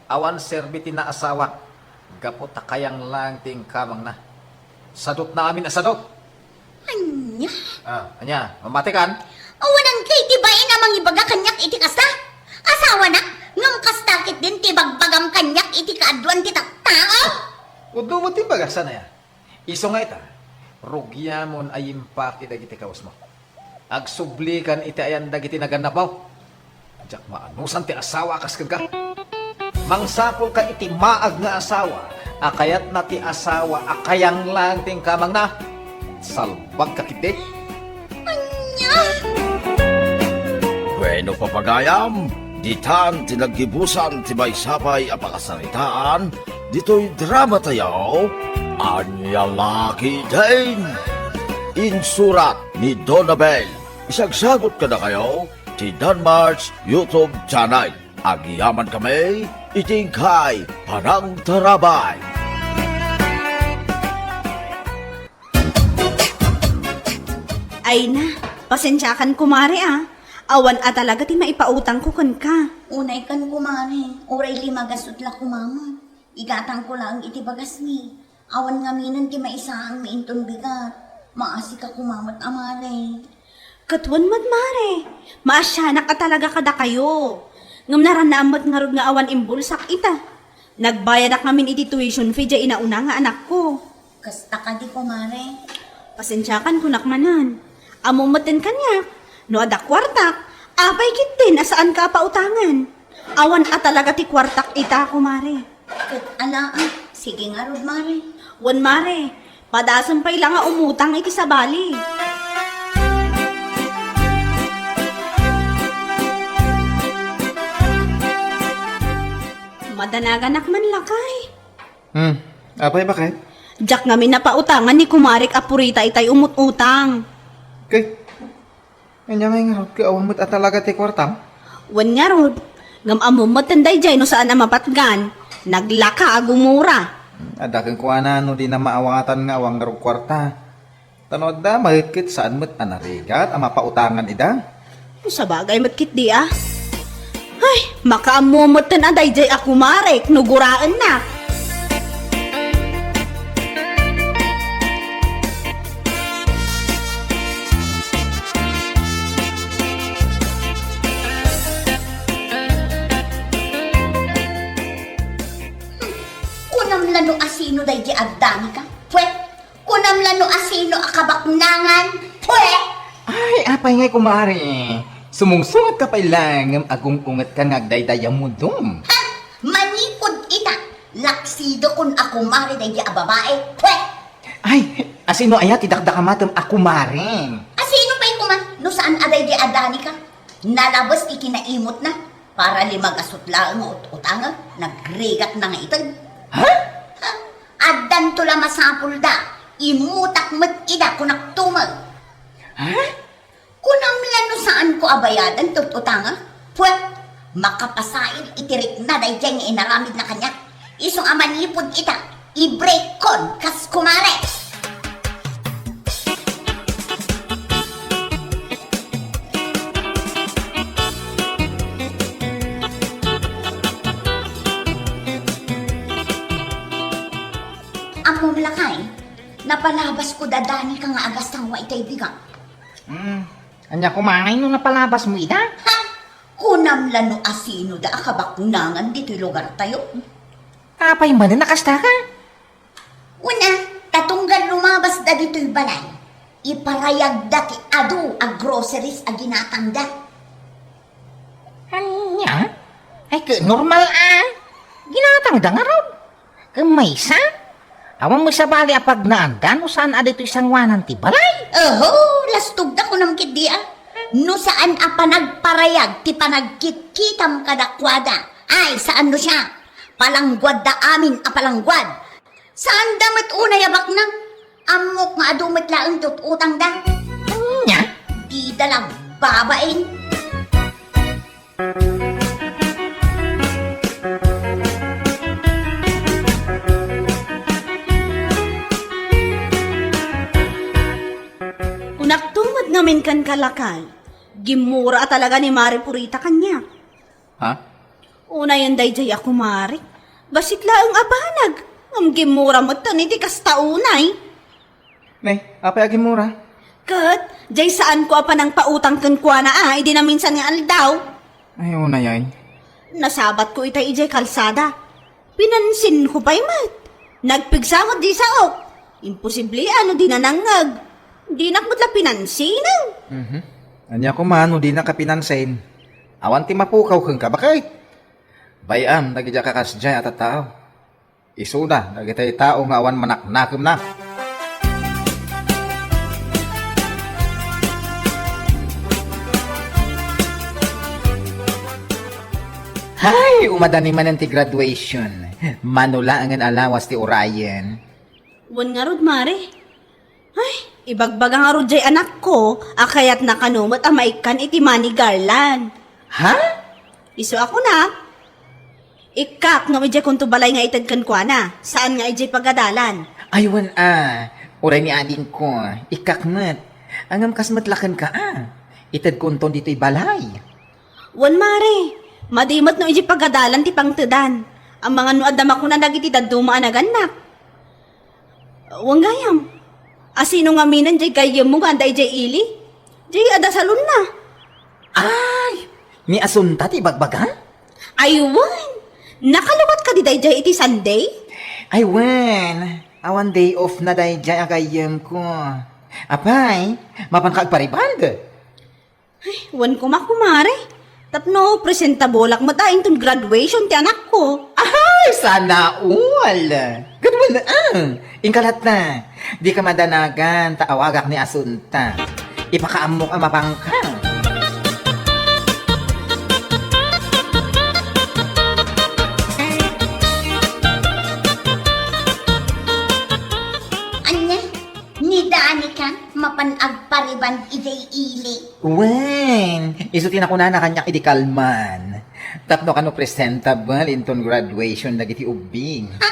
awan serbi ti naasawak gapu ta kayang laeng ti inkamangna. Sadotna amin a sadot. Ania? Ah, ania? Mamatikan? Awan angkay ti bain a mangibaga kaniak iti kasta? Asawanak, ngem kasta ketdin ti ibagbagam kaniak iti kaaduan ti tattao? Udno met ti imbagak, saan aya? Isu nga ita, rugiamon a yimpaki dagiti kawesmo. Agsublikan iti ayan dagiti nagannapmo. Diak maanusan ti asawa a kas kenka. Mangsapulka iti maag nga asawa a kayatna ti asawa a kayang laeng ti inkamangna. Salbagka ketdi. Ania? Bueno, papagayam, ditan ti naggibusan ti maysa pay a pakasaritaan ditoy drama tayo, Ania La Ketdin? Insurat ni Donabel. Isagsagut kadakayo ti Danmar's YouTube channel. Agyamankami iti inkay panangtarabay. Ay na, pasensiakan, kumare, a. Awan a talaga ti maipautangko kenka. Unay kan, kumare, uray lima gasut la kumaman. Igatangko laeng iti bagasmi. Awan ngaminen ti maisaangmi inton bigat. Maasika koma met, a mare. Ket wen met, mare, maasianak a talaga kadakayo. Ngem narannaam met ngarud nga awan imbulsak ita. Nagbayadak ngamin iti tuition fee diay inauna nga anakko. Kasta kadi, kumare? Pasensiakan, kunak manen. Ammom metten kaniak, no adda kuartak, Apay ketdin a saanka a pautangan? Awan a talaga ti kuartak ita, kumare. Ket ala, ah, sige ngarud, mare. Wen, mare, padasem pay la nga umutang iti sabali. Madanaganak man lakay. Hmm, apay, baket? Diak ngamin a pautangan ni kumarek a purita itay umut-utang. Kay, ania ngay ngarud ket awan met a talaga ti kuartam? Wen ngarud, ngem ammom met daydiay no saan a mapatgan, naglaka a gumura. Hmm, adda kenkuana no dina maawatan nga awan ngarud kuarta. Ta no adda met ket saan met a narigat a mapautangan ida. Sabagay met ketdi a. Ay, makaammo metten a daydiay a kumarek no guraenna. Kunam la no asino daydiay a Danica? Pwet, kunam la no asino a kabaknangan? Pwe! Ay, apay ngay, kumare? Sumungsungatka pay la, ngem agung-ungetkan nga agdaydayammodom. Ha? Manipud ita, laksidekon a kumare daydi a babae. Pwe! Ay, asino aya ti dakdakamatem a kumare? Asino pay koma no saan a daydi a Danica? Nalabes ti kinaimutna. Para limagasut laeng nga ut-utangek, nagrigat na nga ited. Ha? Ha? Addanto la masapulda, imutak met ida, kunakto met. Ha? Kunam la no saanko a bayadan ti ut-utangek? Pwet, makapasail iti rikna daydiay nga inaramidna kaniak. Isu a manipud ita, i-break kon kas kumare. Ammom lakay, napalabasko da Danica nga agastawa itay biga. Hmm, ania koma ngay no napalabasmo ida? Ha? Kunam la no asino da a kabaknangan ditoy lugartayo. Apay manen a kasta ka? Una, ta tunggal lumabasda ditoy balay, iparayagda ti adu a groceries a ginatangda. Ania? Ay, ket normal a. Ginatangda ngarud. Ket maysa? Awan met sabali a pagnaanda no saan a ditoy sangoanan ti balay. Oho, lastogda kunam ketdi a. No saan a panagparayag ti panagkitkitam kadakuada. Ay, saan no siak? Palangguadda amin a palangguad. Saanda met unay a baknang. Ammok nga adu met laeng ti ut-utangda. Ania? Dida la babain. Kunakto met ngamin kenka lakay. Gimmura a talaga ni Mare Purita kaniak. Ha? Unayen daydiay a kumare. Bassit laeng a banag. Ngem gimmura metten iti kasta unay. Ne, apay a gimmura? Ket, jay saanko a panangpautang kenkuana a, idi naminsan nga aldaw. Ay, unay ay. Nasabatko itay idiay kalsada. Pinansinko pay met. Nagpigsa met di saok. Imposible a no dina nangngeg. Dinak met la pinansinen. Mhm. Ania koma no dinak a pinansin? Awan ti mapukaw kenka, baket? Bay-am dagiti a kakasdiay a tattao. Isuda dagiti tao nga awan manaknakemna. Hay, umadani manen ti graduation. Mano laengen a lawas ti urayen. Wen ngarud, Mare. Ay, ibagbaga ngarud jay anakko a kayatna kano met a maikkan iti money garland. Ha? Isu a kunak, ikkak ngem idiay kunto balay nga ited kenkuana, saan nga idiay pagadalan. Ay, wen a, uray ni adingko, ikkak met. Ngem kas met la kenka a, itedko unton ditoy balay. Wen, Mare, madi met no idiay pagadalan ti pangtedan. Amangan no adda makuna dagiti dadduma a nagannak. Wen gayam, asino ngaminen jay gayyemmo nga adda idiay ili? Jay adda salonna. Ay, ni Asunta ti ibagbaga? Ay wen, nakalukat kadi daydiay iti Sunday? Ay wen, awan day off na daydiay a gayyemko. Apay, mapanka agpariband? Wen koma, kumare. Tapno presentabolak met a inton graduation ti anakko. Ay, sana all! Gudwan, ah! Inka latta, dika madanagan ta awagak ni Asunta. Ipakaammok a mapangka. Ania? Ni Danica, mapan agpariband idiay ili. Wen, isu ti nakunana kaniak idi kalman. Tapno kano presentable inton graduation dagiti ubbing. Ha?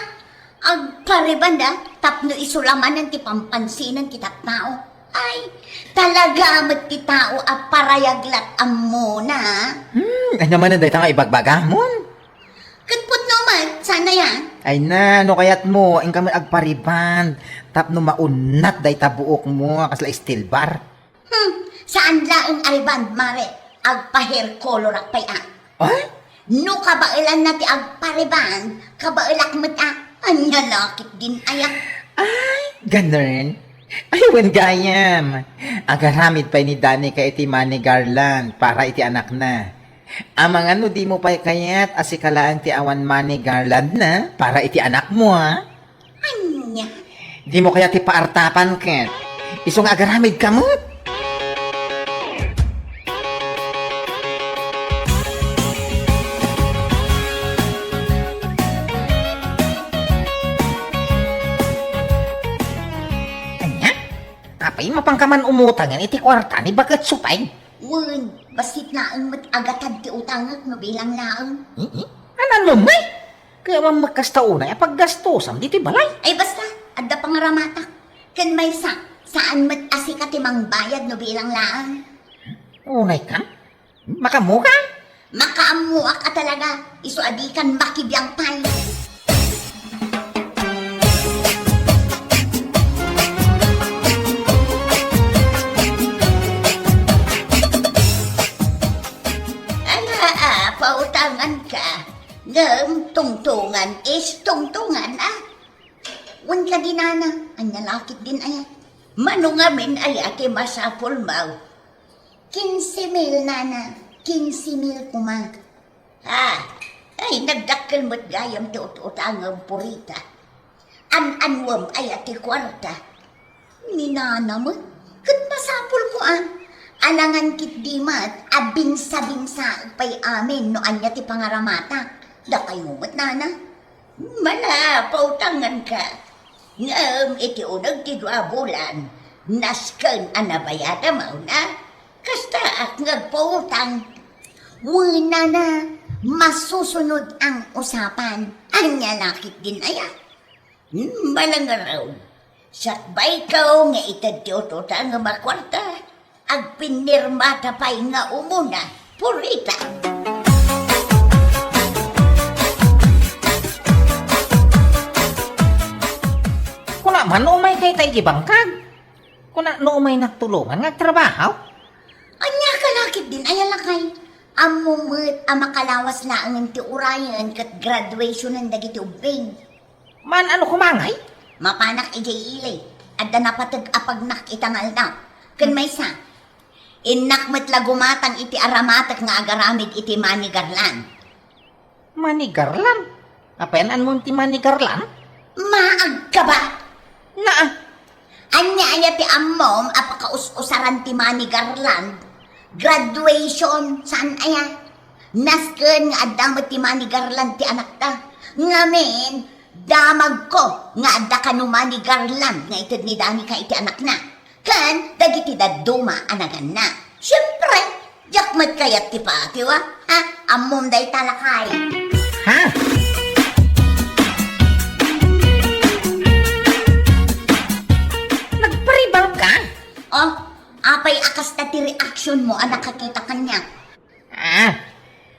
Agpariband a? Tapno isu la manen ti pampansinan ti tattao. Ay, talaga met ti tao a parayag lat ammona, a? Hmm, ania manen dayta nga ibagbagamon? Ket pudno met, saan aya? Ay na, no kayatmo, inka met agpariband tapno maunnat dayta buokmo a kasla steel bar. Hmm, saan laeng a riband, mare. Agpa-hair colorak pay a. Ay? No kabaelanna ti agpariband, kabaelak met a. Ania la ketdin aya? Ay, ganun. Ay, wen gayam. Agaramid pay ni Danica iti money garland para iti anakna. Amangan no dimo pay kayat a sika laeng ti awan money garlandna para iti anakmo, a? Ania? Dimo kayat ti paartapan ket isu nga agaramidka met? Ania? Apay, mapanka man umutangen iti kuarta ni Baket Supay? Wen, bassit laeng met agatad ti utangek no bilang laeng. Hmm? Anan mo, may? Kaya man magkasta unay a paggastusan ditoy balay. Ay, basta, adda pangaramatak. Ken maysa, saan met a sika ti mangbayad no bilang laeng. Unay ka? Makaammo ka? Makaammoak a talaga, isu a dikan makibiang pay. Ala, a, pautangan ka. Ngem tungtungan is tungtungan, a. Wen kadi nana, ania la ketdin aya? Mano ngamin aya ti masapulmo? Kinse mil, nana. Kinse mil koma. Ha? Ay, nagdakkel met gayam ti ut-utangem, Purita. An-anuem aya ti kuarta? Ni nana met, ket masapulko a. Alangan ketdi met a binsa-binsaek pay amin no ania ti pangaramatak. Dakayo met, nana. Mala, pautangan ka. Ngem iti uneg ti dua bulan, nasken a nabayadam, a, una. Kastaak nga agpautang. Wen, nana, masusunod ang usapan. Ania la ketdin aya? Hmm, mala ngarud. Sakbayko nga ited ti ut-utangem a kuarta, agpinirmata pay nga umuna, Purita. Kuna man no umay dayta iti bangkag. Kuna no umay nagtulongan nga agtrabaho. Ania ka la ketdin aya, lakay? Ammom met a makalawas laengen ti urayen ket graduationen dagiti ubbing. Maan-ano koma ngay? Mapanak idiay ili. Adda napateg a pagnak ita nga aldaw. Ken maysa, innak met la gumatang iti aramatek nga agaramid iti money garland. Money garland? Apay, an-anmon ti money garland? Maagka ba? Naa. Ania aya ti ammom a pakaus-usaran ti money garland? Graduation, saan aya? Nasken nga adda met ti money garland ti anakta. Ngamin, damagko nga adda kano money garland nga ited ni Danica iti anakna. Ken dagiti dadduma a naganna. Siempre, diak met kayat ti patiw, a. Ha? Ammom dayta, lakay. Ha? Nagparibal ka? Oh, apay a kasta ti reaksyon mo a nakakita kaniak? Ah.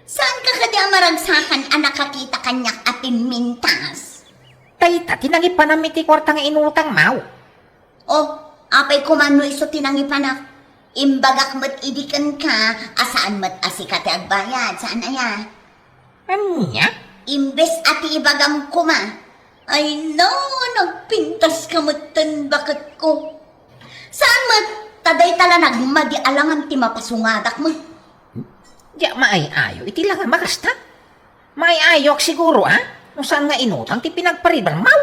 Saan ka kadi a maragsakan a nakakita kaniak a pimmintas? Dayta ti nangipanam iti kuarta nga inutang mo. Oh, apay koma no isu ti nangipanak? Imbagak met idi kenka a saan met a sika ti agbayad, saan aya? Ania? Imbes a ti ibagam koma. Ay na, nagpintas ka metten, baketko. Saan met, Ta dayta la nagmadi a langan ti mapasungadak met. Diak maay-ayo iti langam a kasta. Maay-ayok siguro, a? No saan nga inutang ti pinagparibarmaw.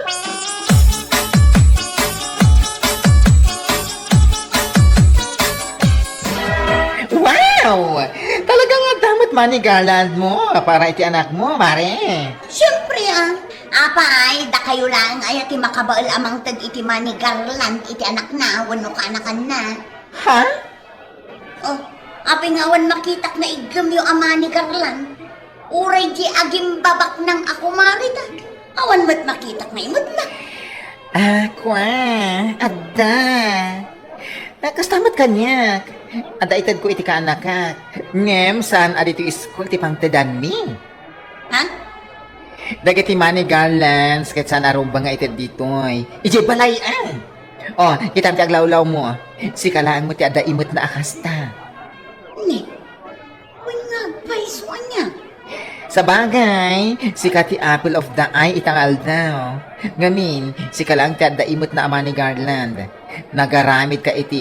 Wow! Talaga nga adda met money garland mo para iti anakmo, Mare. Siyempre, a. Apay, dakayo laeng aya ti makabael a mangted iti money garland iti anakna wenno kaanakanna? Ha? Oh, apay nga awan makitak nga iggemyo a money garland? Uray di agimbabaknang a kumarita. Awan met makitak nga imutna. Ah, kua, adda. Ah, kasta met kaniak. Adda itedko iti kaanakak. Ngem saan a ditoy iskul ti pangtedanmi. Ha? Dagiti money garlands ket saan a rumbeng nga ited ditoy. Idiay balay, a. Oh, kitam ti aglawlawmo. Sika laeng met ti adda imetna a kasta. Ni, wen nga agpayso ania? Sabagay, sika ti apple of the eye ita nga aldaw. Ngamin, sika laeng ti adda imetna a money garland. Nagaramidka iti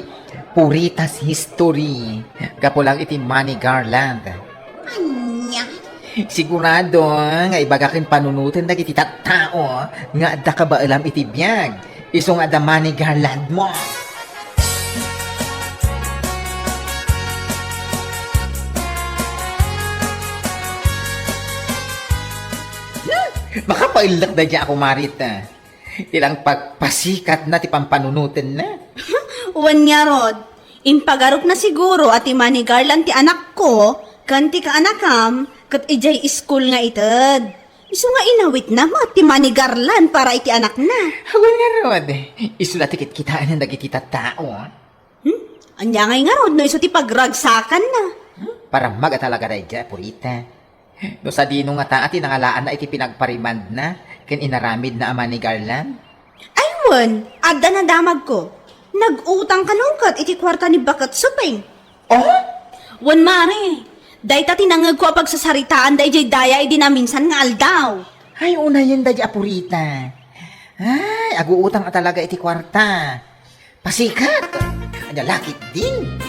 Purita's history. Gapu lang iti money garland. Ania? Sigurado nga ibaga ken panunoten dagiti tattao nga adda kabaelam iti biag. Isu nga adda money garland mo. Hmm, makapaellek daydiay a kumarit. Ilang pagpasikatna ti pampanunotenna. Wen ngarud, impagarupna siguro a ti money garland ti anakko ken ti kaanakam ket idiay iskul nga ited. Isu nga inawitna met ti money garland para iti anakna. Wen ngarud, isu la ti kitkitaen dagiti tattao. Hmm? Ania ngay ngarud no isu ti pagragsakanna? Paramag a talaga daydiay a Purita. No sadino ngata a ti nangalaanna iti pinagparimandna ken inaramidna a money garland? Ay wen, adda nadamagko. Nag-utang kano ket iti kuarta ni Baket Suping. Oh? Wen, Mare, dayta ti nangngegko a pagsasaritaan daydiay daya idi naminsan nga aldaw. Ay, unayen daydiay a Purita. Ay, aguutang a talaga iti kuarta. Pasikat! Ania la ketdin?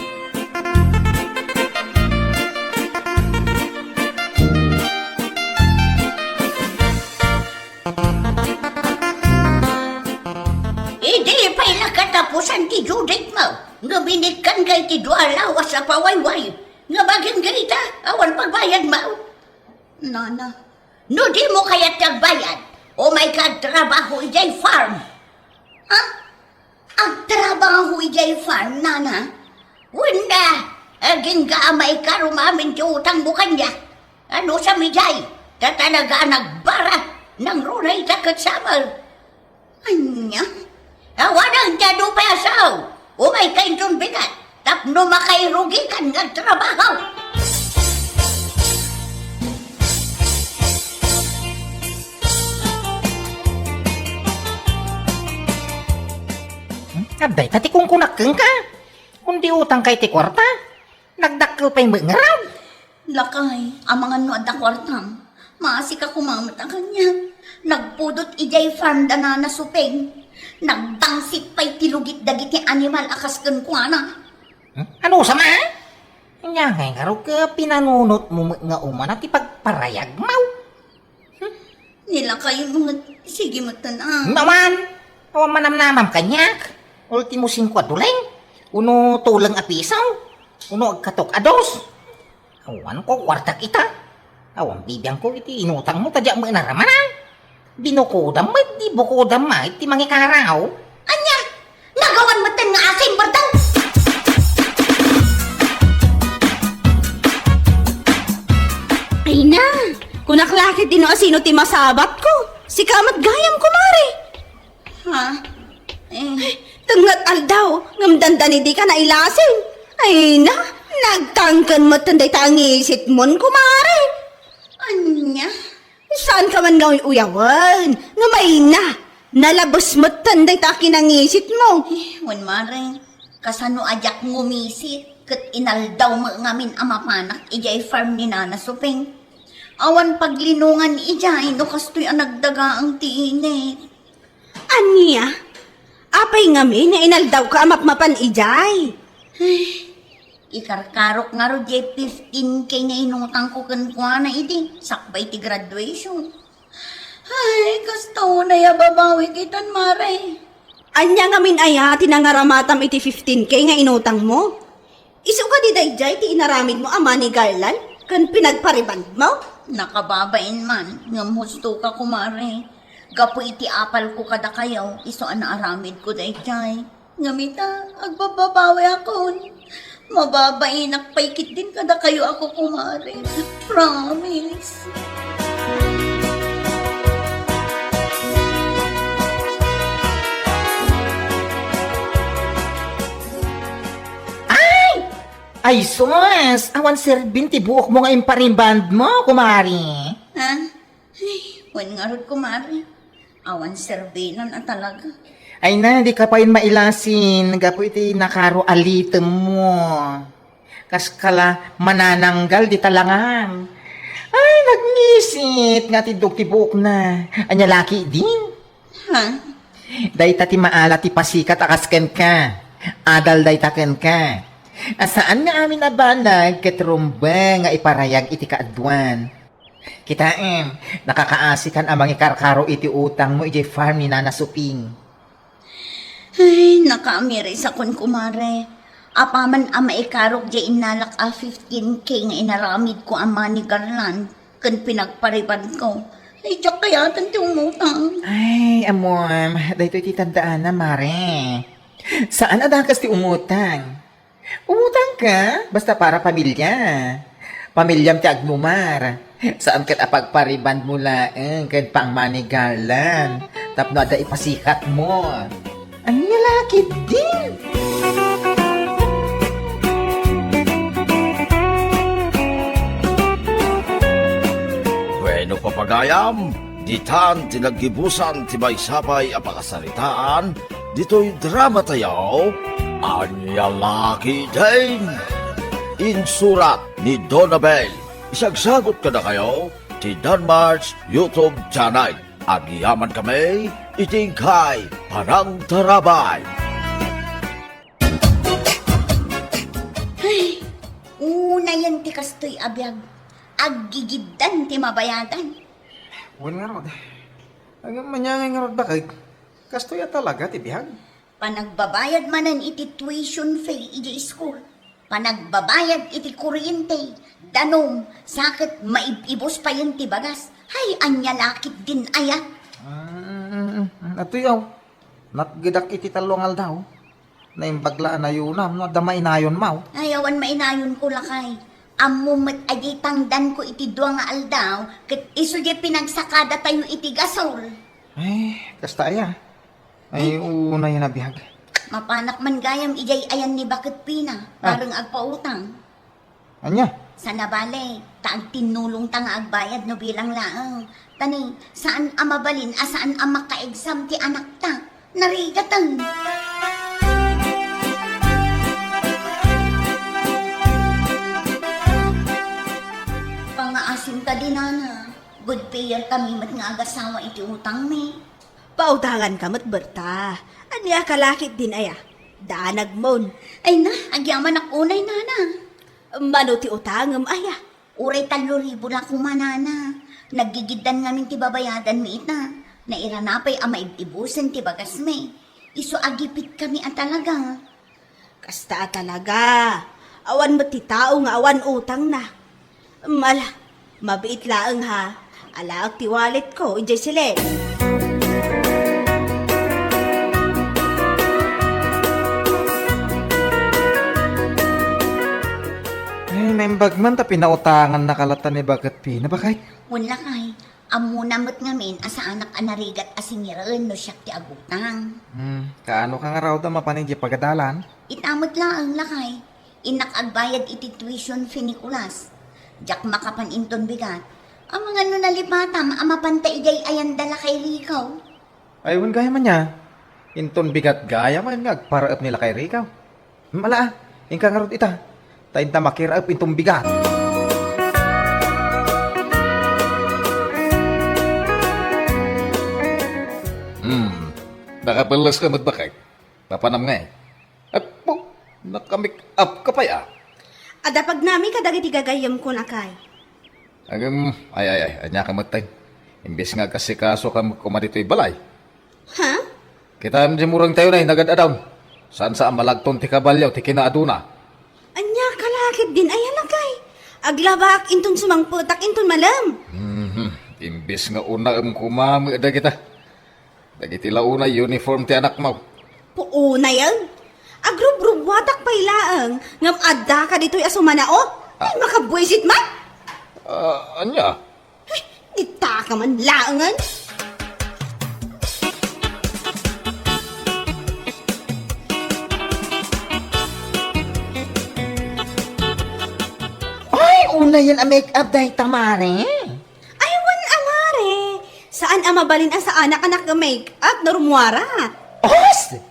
Idi pay la katapusan ti due date mo, nga binikkan kay ti dua a lawas a pawayway, nga bagim dayta, awan pagbayad mo. Nana, no di mo kayat ti agbayad, umay ka agtrabaho idiay farm. Ha? Agtrabaho idiay farm, nana? Wen, agingga a maikarom amin ti utang mo kaniak. Ano sa mi diay? Ta talaga a nagbara, nangruna ita ket samer. Ania? Awanen ti adu pay a sao. Umay ka inton bigat tapno makairugikan nga agtrabaho. Hmm? Adda ita ti kunkunak kenka. Kundi utangka iti kuarta. Nagdakkel pay met ngarud. Lakay, amangan no adda kuartam. Maasika koma met a kaniak. Nagpudot idiay farm da Nana Suping. Nagdangsit pay ti lugit dagiti animal a kas kenkuana. Hmm? Ano sa ma? Ania ngay ngarud ket pinanunotmo met nga umana ti pagparayagmo? Hmm? Ni lakay met, sige met a. Awan! Awan manamnamam kaniak. Ultimo singko a duleng. Uno tuleng a piso. Uno agkatok a dos. Awan ko kuartak ita. Awan bibiangko iti inutangmo ta diak met naramana. Binukodam met di bukodam met ti mangikaraw. Ania? Nagawan metten nga asin, Bertang? Ay na, kunak la ketdi no asino ti masabatko. Sika met gayam, kumare. Ha? Eh. Tengnga aldaw, ngem dandani dika nailasin. Ay na, nagtangken metten dayta a ngisitmon, kumare. Ania? Saanka man nga uyawen, ngem ay na, nalabes metten dayta a kinangisitmo. Eh, wen, mare, kasano a diak ngumisit ket inaldaw met ngamin a mapanak idiay farm ni Nana Suping. Awan paglinongan idiay no kastoy a nagdagaang ti init. Ania? Apay ngamin nga inaldawka a mapmapan idiay? Ay, ikarkarok ngarud diay fifteen K nga inutangko kenkuana idi sakbay ti graduation. Ay, kasta unay a babawik itan, Mare. Ania ngamin aya ti nangaramatam iti fifteen K nga inutangmo? Isu kadi daydiay ti inaramidmo a money garland ken pinagparibandmo? Nakababain man, ngem husto ka, kumare. Gapu iti apalko kadakayo, isu a naaramidko daydiay. Ngem ita, agbababawikon. Mababainak pay ketdin kadakayo a kukumare. Promise. Ay! Ay, sus! Awan serbin ti buokmo nga imparibandmo, kumare. Ha? Ay, wen ngarud, kumare. Awan serbinan a talaga. Ay na, di ka pay mailasin gapu iti nakaro a litemmo. Kas kala manananggal di talangan. Ay, nagnisit nga tiddog ti buokna. Ania la ketdin? Ha? Dayta ti maala ti pasikat a kas kenka. Adal dayta kenka. A saan nga amin a banag ket rumbeng nga iparayag iti kaaduan. Kitaem, nakakaasikan a mangikarkaro iti utangmo idiay farm ni Nana Suping. Ay, nakaamirisakon, kumare. Apaman a maikarok diay innalak a fifteen K nga inaramidko a money garland ken pinagparibandko, ay, diak kayatan ti umutang. Ay, ammom, daytoy ti tandaan, mare. Saan a dakas ti umutang. Umutang ka, basta para pamilya. Pamilyam ti agmumar. Saan ket a pagparibandmo laeng ken pang-money garland tapno adda ipasikatmo. Ania la ketdin? Wenno, papagayam, ditan ti naggibusan ti maysa pay a pakasaritaan ditoy dramatayo, Ania la ketdin? Insurat ni Donabel. Isagsagot kadakayo ti Danmart's YouTube channel. Agyamankami iti inkay panangtarabay. Ay, unayen ti kastoy a biag. Aggigiddan ti mabayadan. Wen ngarud. Agam maniangay ngarud, baket. Kastoy a talaga ti biag. Panagbabayad manen iti tuition fee idiay school. Panagbabayad iti kuryente, danum, sa ket maib-ibus payen ti bagas. Hay, ania la ketdin aya? Mm, mm, mm. Atoy, aw. Natgedak iti tallo nga aldaw. Naimbag la a nayunam no adda mainayonmaw. Ay, awan mainayonko, lakay. Ammom met a diay tangdanko iti dua nga aldaw, ket isu diay pinagsakadatayo iti gasol. Ay, kasta aya. Ay, unayen a biag. Mapanak man gayam idiay ayan ni Baket Pina, ah, bareng agpautang. Ania? Saan a bale, ta agtinnulongta nga agbayad no bilang laeng. Ta ni, saan a mabalin a saan a maka-exam ti anakta. Narigatan. Pangaasim kadi, nana. Good payer kami met nga agasawa iti utangmi. Pautangan ka met, Berta. Ania ka la ketdin aya? Danagmon. Ay na, agyamanak unay, nana. Mano ti utangem aya? Uray tallo ribu la koma, nana. Naggigiddan ngamin ti babayadanmi ita. Nairana pay a maib-ibusen ti bagasmi. Isu a gipitkami a talaga. Kasta a talaga. Awan met ti tao nga awan utangna. Mala, mabiit laeng ha. Alaek ti walletko idiay siled. Ay, naimbag man ta pinautangannaka latta ni Baket Pina, baket. Wen, lakay. Ammona met ngamin a saanak a narigat a singireen no siak ti agutang. Hmm, kaano ka ngarud a mapan idiay pagadalan? Ita met laeng, lakay. Innak agbayad iti tuition fee ni Kulas. Diak makapan inton bigat. Amangan no nalipatam a mapanta idiay ayanda, lakay Rico. Ay, wen gayam ania. Inton bigat gayam nga agparaep ni lakay Rico. Hmm, ala, inka ngarud ita. Ta inta makiraep inton bigat. Hmm, nakapelles ka met, baket. Mapanam ngay. Apo, Naka-make up ka pay, a? Adda pagnami kadagiti gagayyemko, lakay. Agem, ay, ay, ay, ania ka metten? Imbes nga agkasikaso ka koma ditoy balay. Ha? Kitaem diay murengtayo nay, nagad-adaw. Saan sa a malagton ti kabalio ti kinaaduna? Ania ka la ketdin aya, lakay? Aglabak inton sumangpetak inton malem. Mhm. Imbes nga unaem koma met dagita. Dagiti la unay uniform ti anakmo. Puunayen? Agrubrubuatak pay laeng, ngem adda ka ditoy a sumanao? Ah. Ay, makabuisit man! Ah, ania? Ay, dita ka man laengen! Ay, unayen a make up dayta, mare. Ay, wen a, mare. Saan a mabalin a saanak a naka-make up no rummuarak. Os!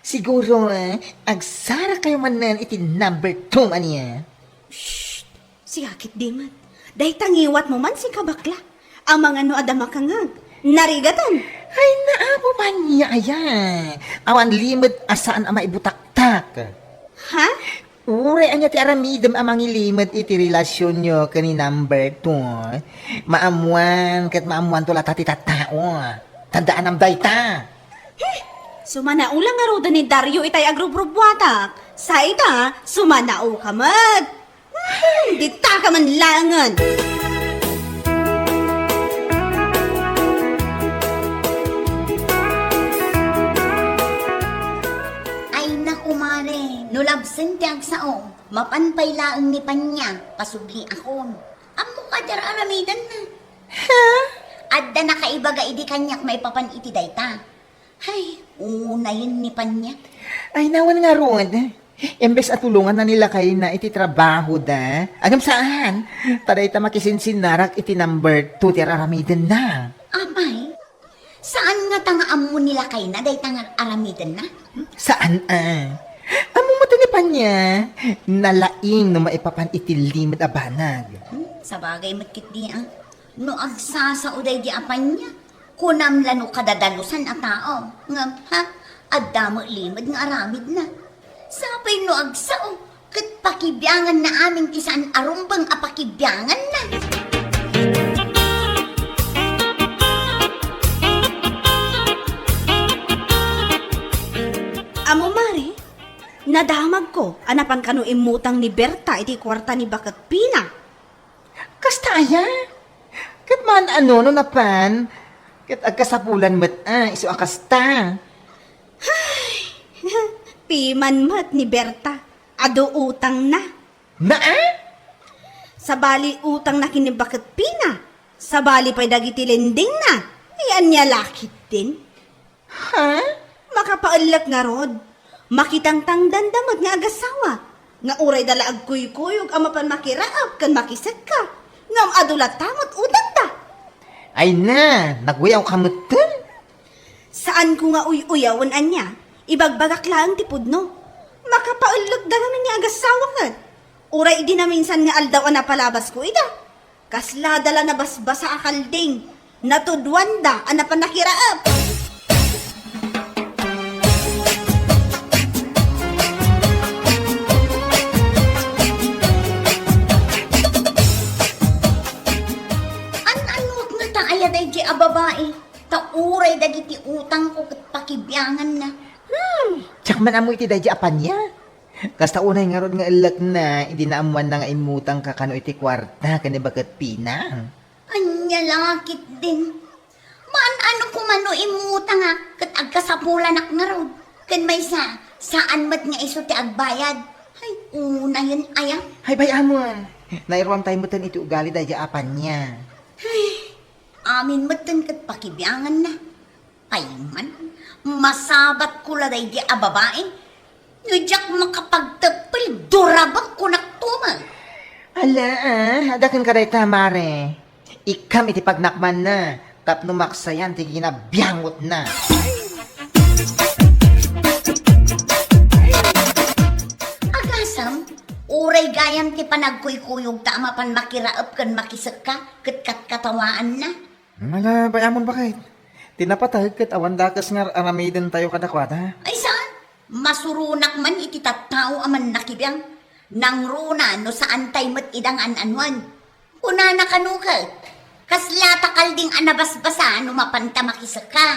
Siguro, eh, agsarakayo manen iti number two ania. Shh! Siakit di met. Dayta ngiwatmo man sika, bakla. Amangan no adda makangag. Narigaten. Ay, naapo pay nia aya. Awan limed a saan a maibutaktak. Ha? Uray ania ti aramidem a mangilimed iti relasionyo ken ni number two, maammoan ket maammoanto latta ti tattao. Tandaanam dayta. Hmm. Sumanao la ngaruden ni Dario itay agrubrubuatak. Sa ita, sumanaoka met. Hmm, dita ka man laengen. Ay, naku, mare, no labsen ti agsao, mapan pay laeng ni Pania, pasubliakon. Ammoka ti ar-aramidenna. Ha? Adda nakaibaga idi kaniak maipapan iti dayta. Ay, unayen ni Pania. Ay, nawen ngarud. Imbes a tulonganna ni lakayna iti trabahoda, agem saan, ta dayta makisinsinnarak iti number two ti ar-aramidenna. Apay, saan ngata nga ammo ni lakayna dayta nga ar-aramidenna? Saan a. Ammo met ni Pania, nalaing no maipapan iti limed a banag. Hmm, sabagay met ketdi a. No agsasao daydi a Pania, kunam la no kadadalusan a tao. Ngem, ha? Adda met limed nga aramidna. Sapay no agsao, ket pakibianganna amin ti saan a rumbeng a pakibianganna. Ammo, mare, nadamagko a napan kano immutang ni Berta iti kuarta ni Baket Pina. Kasta aya? Ket maan-ano no napan? Ket agkasapulan met a, isu a kasta. Piman met ni Berta, adu utangna. Naa? Sabali utangna ken ni Baket Pina. Sabali pay dagiti lendingna. Ay, ania la ketdin? Ha? Makapaellek ngarud. Makitangtangdanda met nga agasawa. Nga uray da la agkuykuyog a mapan makiraep ken makisekka. Ngem adu latta met utangda. Ay na, naguyawka metten? Saanko nga uy-uyawen ania, ibagbagak laeng ti pudno. Makapaellekda ngamin nga agasawa ket. Uray idi naminsan nga aldaw a napalabasko ida. Kaslada la nabasbasa a kalding, natuduanda a napan nakiraep. An-anot ngata aya daydi a babai, ta uray dagiti utangko ket pakibianganna. Hmm, diak man ammo iti daydi a Pania. Kasta unay ngarud nga ellekna idi naammoanna nga immutangka kano iti kuarta ken ni Baket Pina. Ania la ketdin? Maan-ano koma no immutangak ket agkasapulanak ngarud. Ken maysa, saan met nga isu ti agbayad. Ay, unayen aya? Hay, bay-amon. Nairuantay metten iti ugali daydi a Pania. Ay, amin metten ket pakibianganna. Payman, masabatko la daydi a babai. No diak makapagteppel, durabek, kunak tumen. Ala, ah, adda kenka dayta, mare. Ikkam iti pagnakmanna tapno maksayan ti kinabiangotna. Agasem, uray gayam ti panagkuykuyogta a mapan makiraep ken makisekka ket katkatawaanna. Ala, bay-amon, baket. Ti napateg ket awan dakes nga ar-aramidentayo kadakuada. Ay, saan? Masuronak man iti tattao a mannakibiang. Nangruna no saantay met ida nga an-anuan. Kunana kano ket, kasla ta kalding a nabasbasa no mapanta makisekka.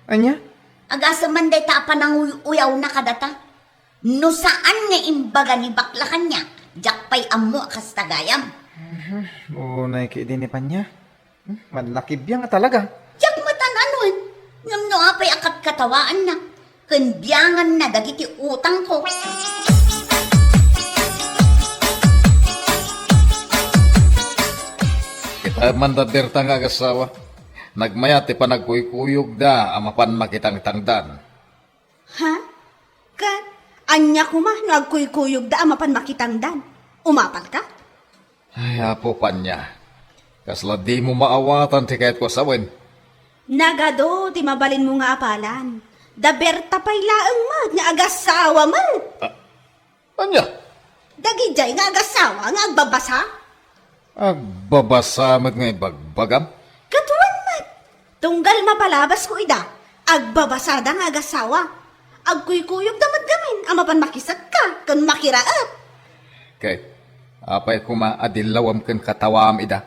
Ania? Agasem man dayta a pananguy-uyawna kadata. No saan nga imbaga ni bakla kaniak, diak pay ammo a kasta gayam. Mhm. Unay ketdi ni Panya. Hmm, mannakibiang a talaga. Diak met an-anuan, ngem no apay a katkatawaanna, ken bianganna dagiti utangko. Kita man da Berta nga agassawa. Nagmayat ti panagkuykuyogda a mapan makitangtangdan. Ha? Ket ania koma no agkuykuyogda a mapan makitangdan? Umapalka? Ay, Apo Panya, kasla dimo maawatan ti kayatko a sawen. Nagadu ti mabalinmo nga apalan. Da Berta pay laeng met nga agassawa met. Ah, ania? Dagidiay nga agassawa nga agbabasa? Agbabasa met nga ibagbagam? Ket wen met. Tunggal mapalabasko ida, agbabasada nga agassawa. Agkuykuyogda met gamin a mapan makisekka ken makiraep. Ket apay koma a dillawem ken katawaam ida?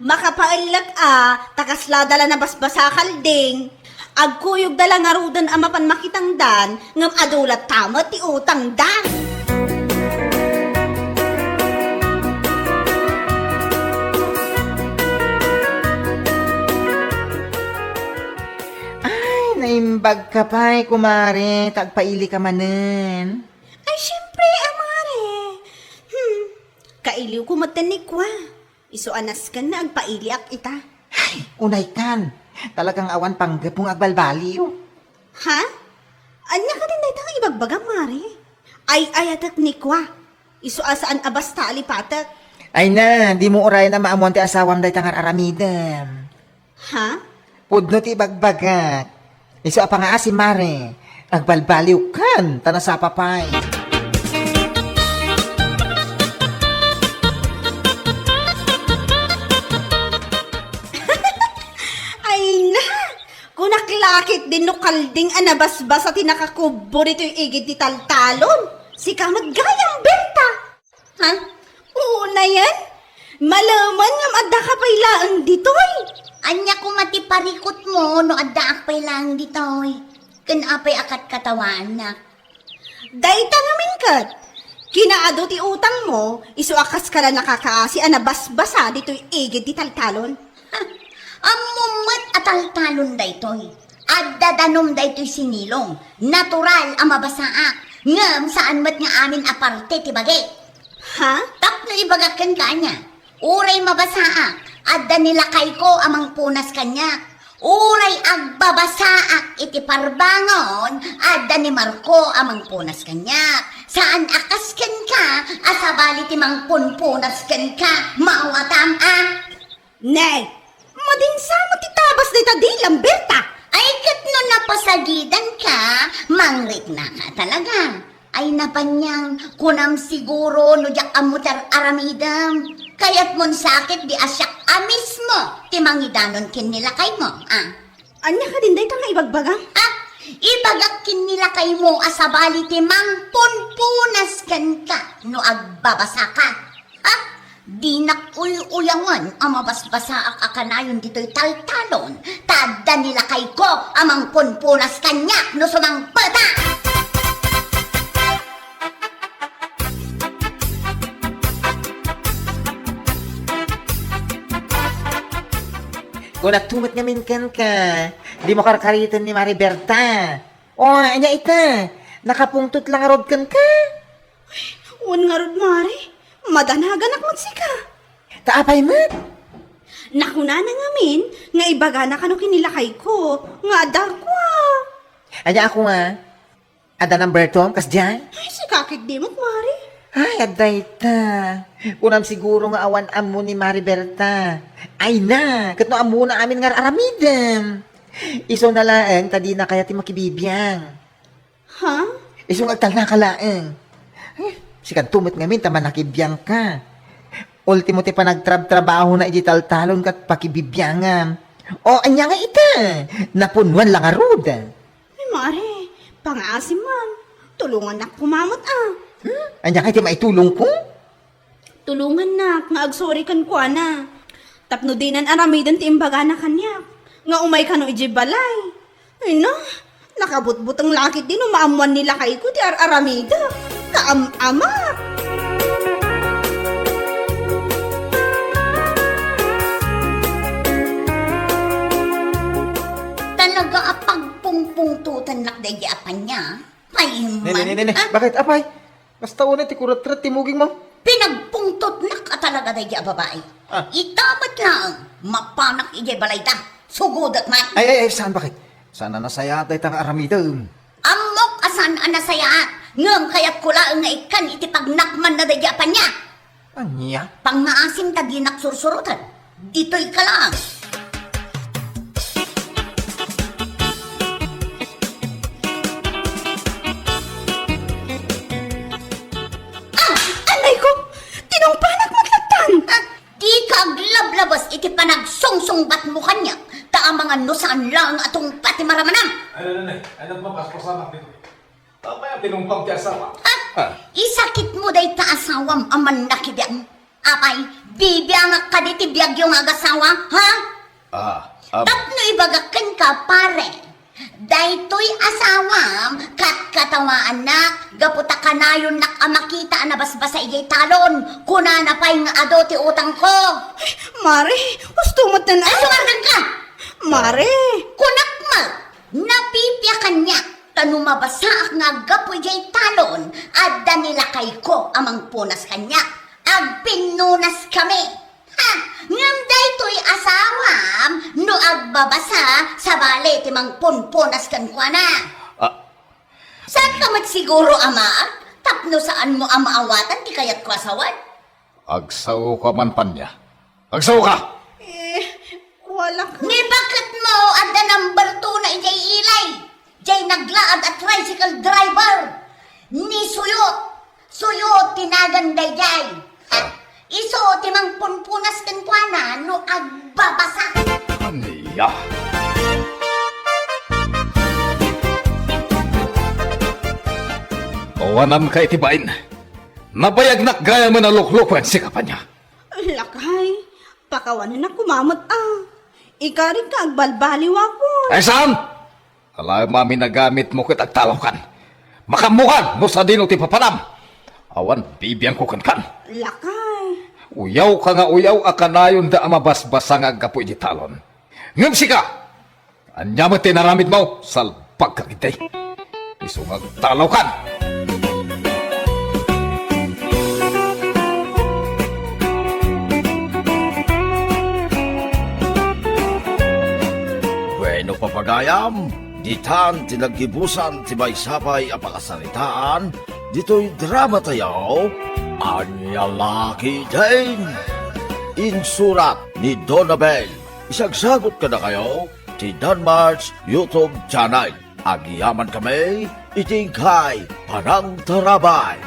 Makapaellek a, ta kaslada la nabasbasa kalding. Agkuyogda la ngaruden a mapan makitangdan, ngem adu latta met ti utangda. Ay, naimbagka pay, kumare, ta agpailika manen. Ay, siempre, a, mare. Hmm, kailiwko met ni Kua. Isu a nasken nga agpailiak ita. Ay, unaykan. Talagang awan panggepmo nga agbalbaliw. Ha? Ania kadin dayta nga ibagbagam, mare? Ay-ayatek ni Kua. Isu a saan a basta a lipatek. Ay na, dimo urayen a maamuan ti asawam dayta nga ar-aramidem. Ha? Pudno ti ibagbagak. Isu a pangaasi, mare. Agbalbaliwkan, ta nasapa pay. Ay na! Kunak la ketdin no kalding a nabasbasa ti nakakubbo ditoy igid ti taltalon. Sika met gayam, Berta. Ha? Unayen? Malemen ngem addaka pay laeng ditoy. Ania koma ti parikutmo no addaak pay laeng ditoy? Ken apay a katkatawaannak? Dayta ngamin ket, kinaadu ti utangmo, isu a kaskala nakakaasi a nabasbasa ditoy igid ti taltalon. Ha, ammom met a taltalon daytoy. Adda danum daytoy sinilong. Natural a mabasaak. Ngem saan met nga amin a parte ti bagik. Ha? Tapno ibagak kenka ania, uray mabasaak, adda ni lakayko a mangpunas kaniak. Uray agbabasaak iti parbangon, adda ni Marco a mangpunas kaniak. Saan a kas kenka a sabali ti mangpunpunas kenka. Maawatam a. Ne, madinsa met ti tabas dayta dilam, Berta. Ay, ket no napasagidanka, mangriknaka talaga. Ay, Napanyang, kunam siguro no diak ammo ti ar-aramidem. Kayatmon sa ketdi a siak a mismo ti mangidanon ken ni lakaymo, a. Ania kadin dayta nga ibagbagam? Ah, ibagak ken ni lakaymo a sabali ti mangpunpunas kenka no agbabasaka. Ah, dinak uy-uyangen a mabasbasaak a kanayon ditoy taltalon, ta adda ni lakayko a mangpunpunas kaniak no sumangpeta. Kunak met ngamin kenka, dimo karkariten ni Mari Berta. O, ania ita? Nakapungtot la ngarud kenka? Wen ngarud, Mari. Madanaganak met sika. Ta apay met? Nakunana ngamin nga ibagana kano ken ni lakayko nga adda kua. Ania a kua? Adda number two, kasdiay? Ay, sika ketdi met, Mari. Ay, adda ita. Kunam siguro nga awan ammo ni Mari Berta. Ay na, ket no ammona amin nga ar-aramidem. Isuna laeng ta dina kayat ti makibibiang. Ha? Isu nga agtalnaka laeng. Eh, sikanto met ngamin ta manakibiangka. Ultimo ti panagtrabtrabahona iti taltalon ket pakibibiangam. O, ania nga ita? Napunnuan la ngarud. Ay, Mari, pangaasim man. Tulongannak koma met, a. Hmm? Ania kay ti maitulongko? Tulongannak nga agsuri kenkuana. Tapno dinan aramiden ti imbagana kaniak nga umay kano idiay balay. Ay na, nakabutbuteng la ketdi no maammoan ni lakayko ti ar-aramidek. Kaam-amak! Talaga a pagpungpungtotennak daydi a pania. Pay Ne, ne, ne, ne, ne. Ah? Bakit, apay? Basta unay ti kuretret ti mugingmo. Pinagpungtotnak a talaga daydi a babai. Ah. Ita met laeng, mapanak idiay balayda. Sugudek man. Ay, ay, ay, saan, bakit? Saan a nasayaat dayta nga aramidem? Ammok a saan a nasayaat, ngem kayatko laeng nga ikkan iti pagnakmanna daydi a pania. Ania? Pangngaasim ta dinak sursuroten. Ditoy ka lang. Ah! Anay ko! Tinungpanak met lattan! Ah, dika aglablabas iti panagsungsungbatmo kaniak, ta amangan no saan laeng a tungpa ti maramanam. Ay, ay, ay, ay, nagmapaspasamak dito. Apay a tinungpam ti asawa? Ah, ah. Isakitmo dayta asawam a mannakibiang. Apay, bibiangak kadi ti biagyo nga agasawa, ha? Ah, ah. Tapno ibagak kenka, pare. Daytoy asawam, katkatawaannak, gapu ta kanayonnak a makita a nabasbasa idiay talon. Kunana pay nga adu ti utangko. Ay, Mare, husto met ten. Ay, sumargan ka! Mare! Kunak met, napipia kaniak. Ta no mabasaak nga aggapu idiay talon, adda ni lakayko a mangpunas kaniak. Agpinnunaskami. Ha, ngem daytoy asawam, no agbabasa, sabali ti mangpunpunas kenkuana. Ah. Saanka met siguro a maag, tapno saanmo a maawatan ti kayatko a sawen? Agsaoka man, Pania. Agsaoka! Eh, wala ka. Ni baketmo adda number two na idiay ilay? Diay naglaag a tricycle driver. Ni Suyot. Suyot ti nagan daydiay. Ah. Isu ti mangpunpunas kenkuana no agbabasa. Ania? Awananka iti bain. Nabayagnak gayamen a luklukoen sika, Pania. Lakay, pakawanennak koma met a. Ikarik nga agbalbaliwak. Ay, saan? Alaem a minagamitmo ket agtalawkan. Makaammokan no sadino ti papanam. Awan bibiangko kenkan. Lakay. Uyawka nga uyaw a kanayonda a mabasbasa nga aggapu iti talon. Ngem sika, ania met ti inaramidmo? Salbagka ketdi. Isu nga agtalawkan. Bueno, papagayam, ditan ti naggibusan ti maysa pay a pakasaritaan ditoy drama tayo, Ania La Ketdin. Insurat ni Donabel. Isagsagut kadakayo ti Danmar's YouTube channel. Agyamankami iti inkay panangtarabay.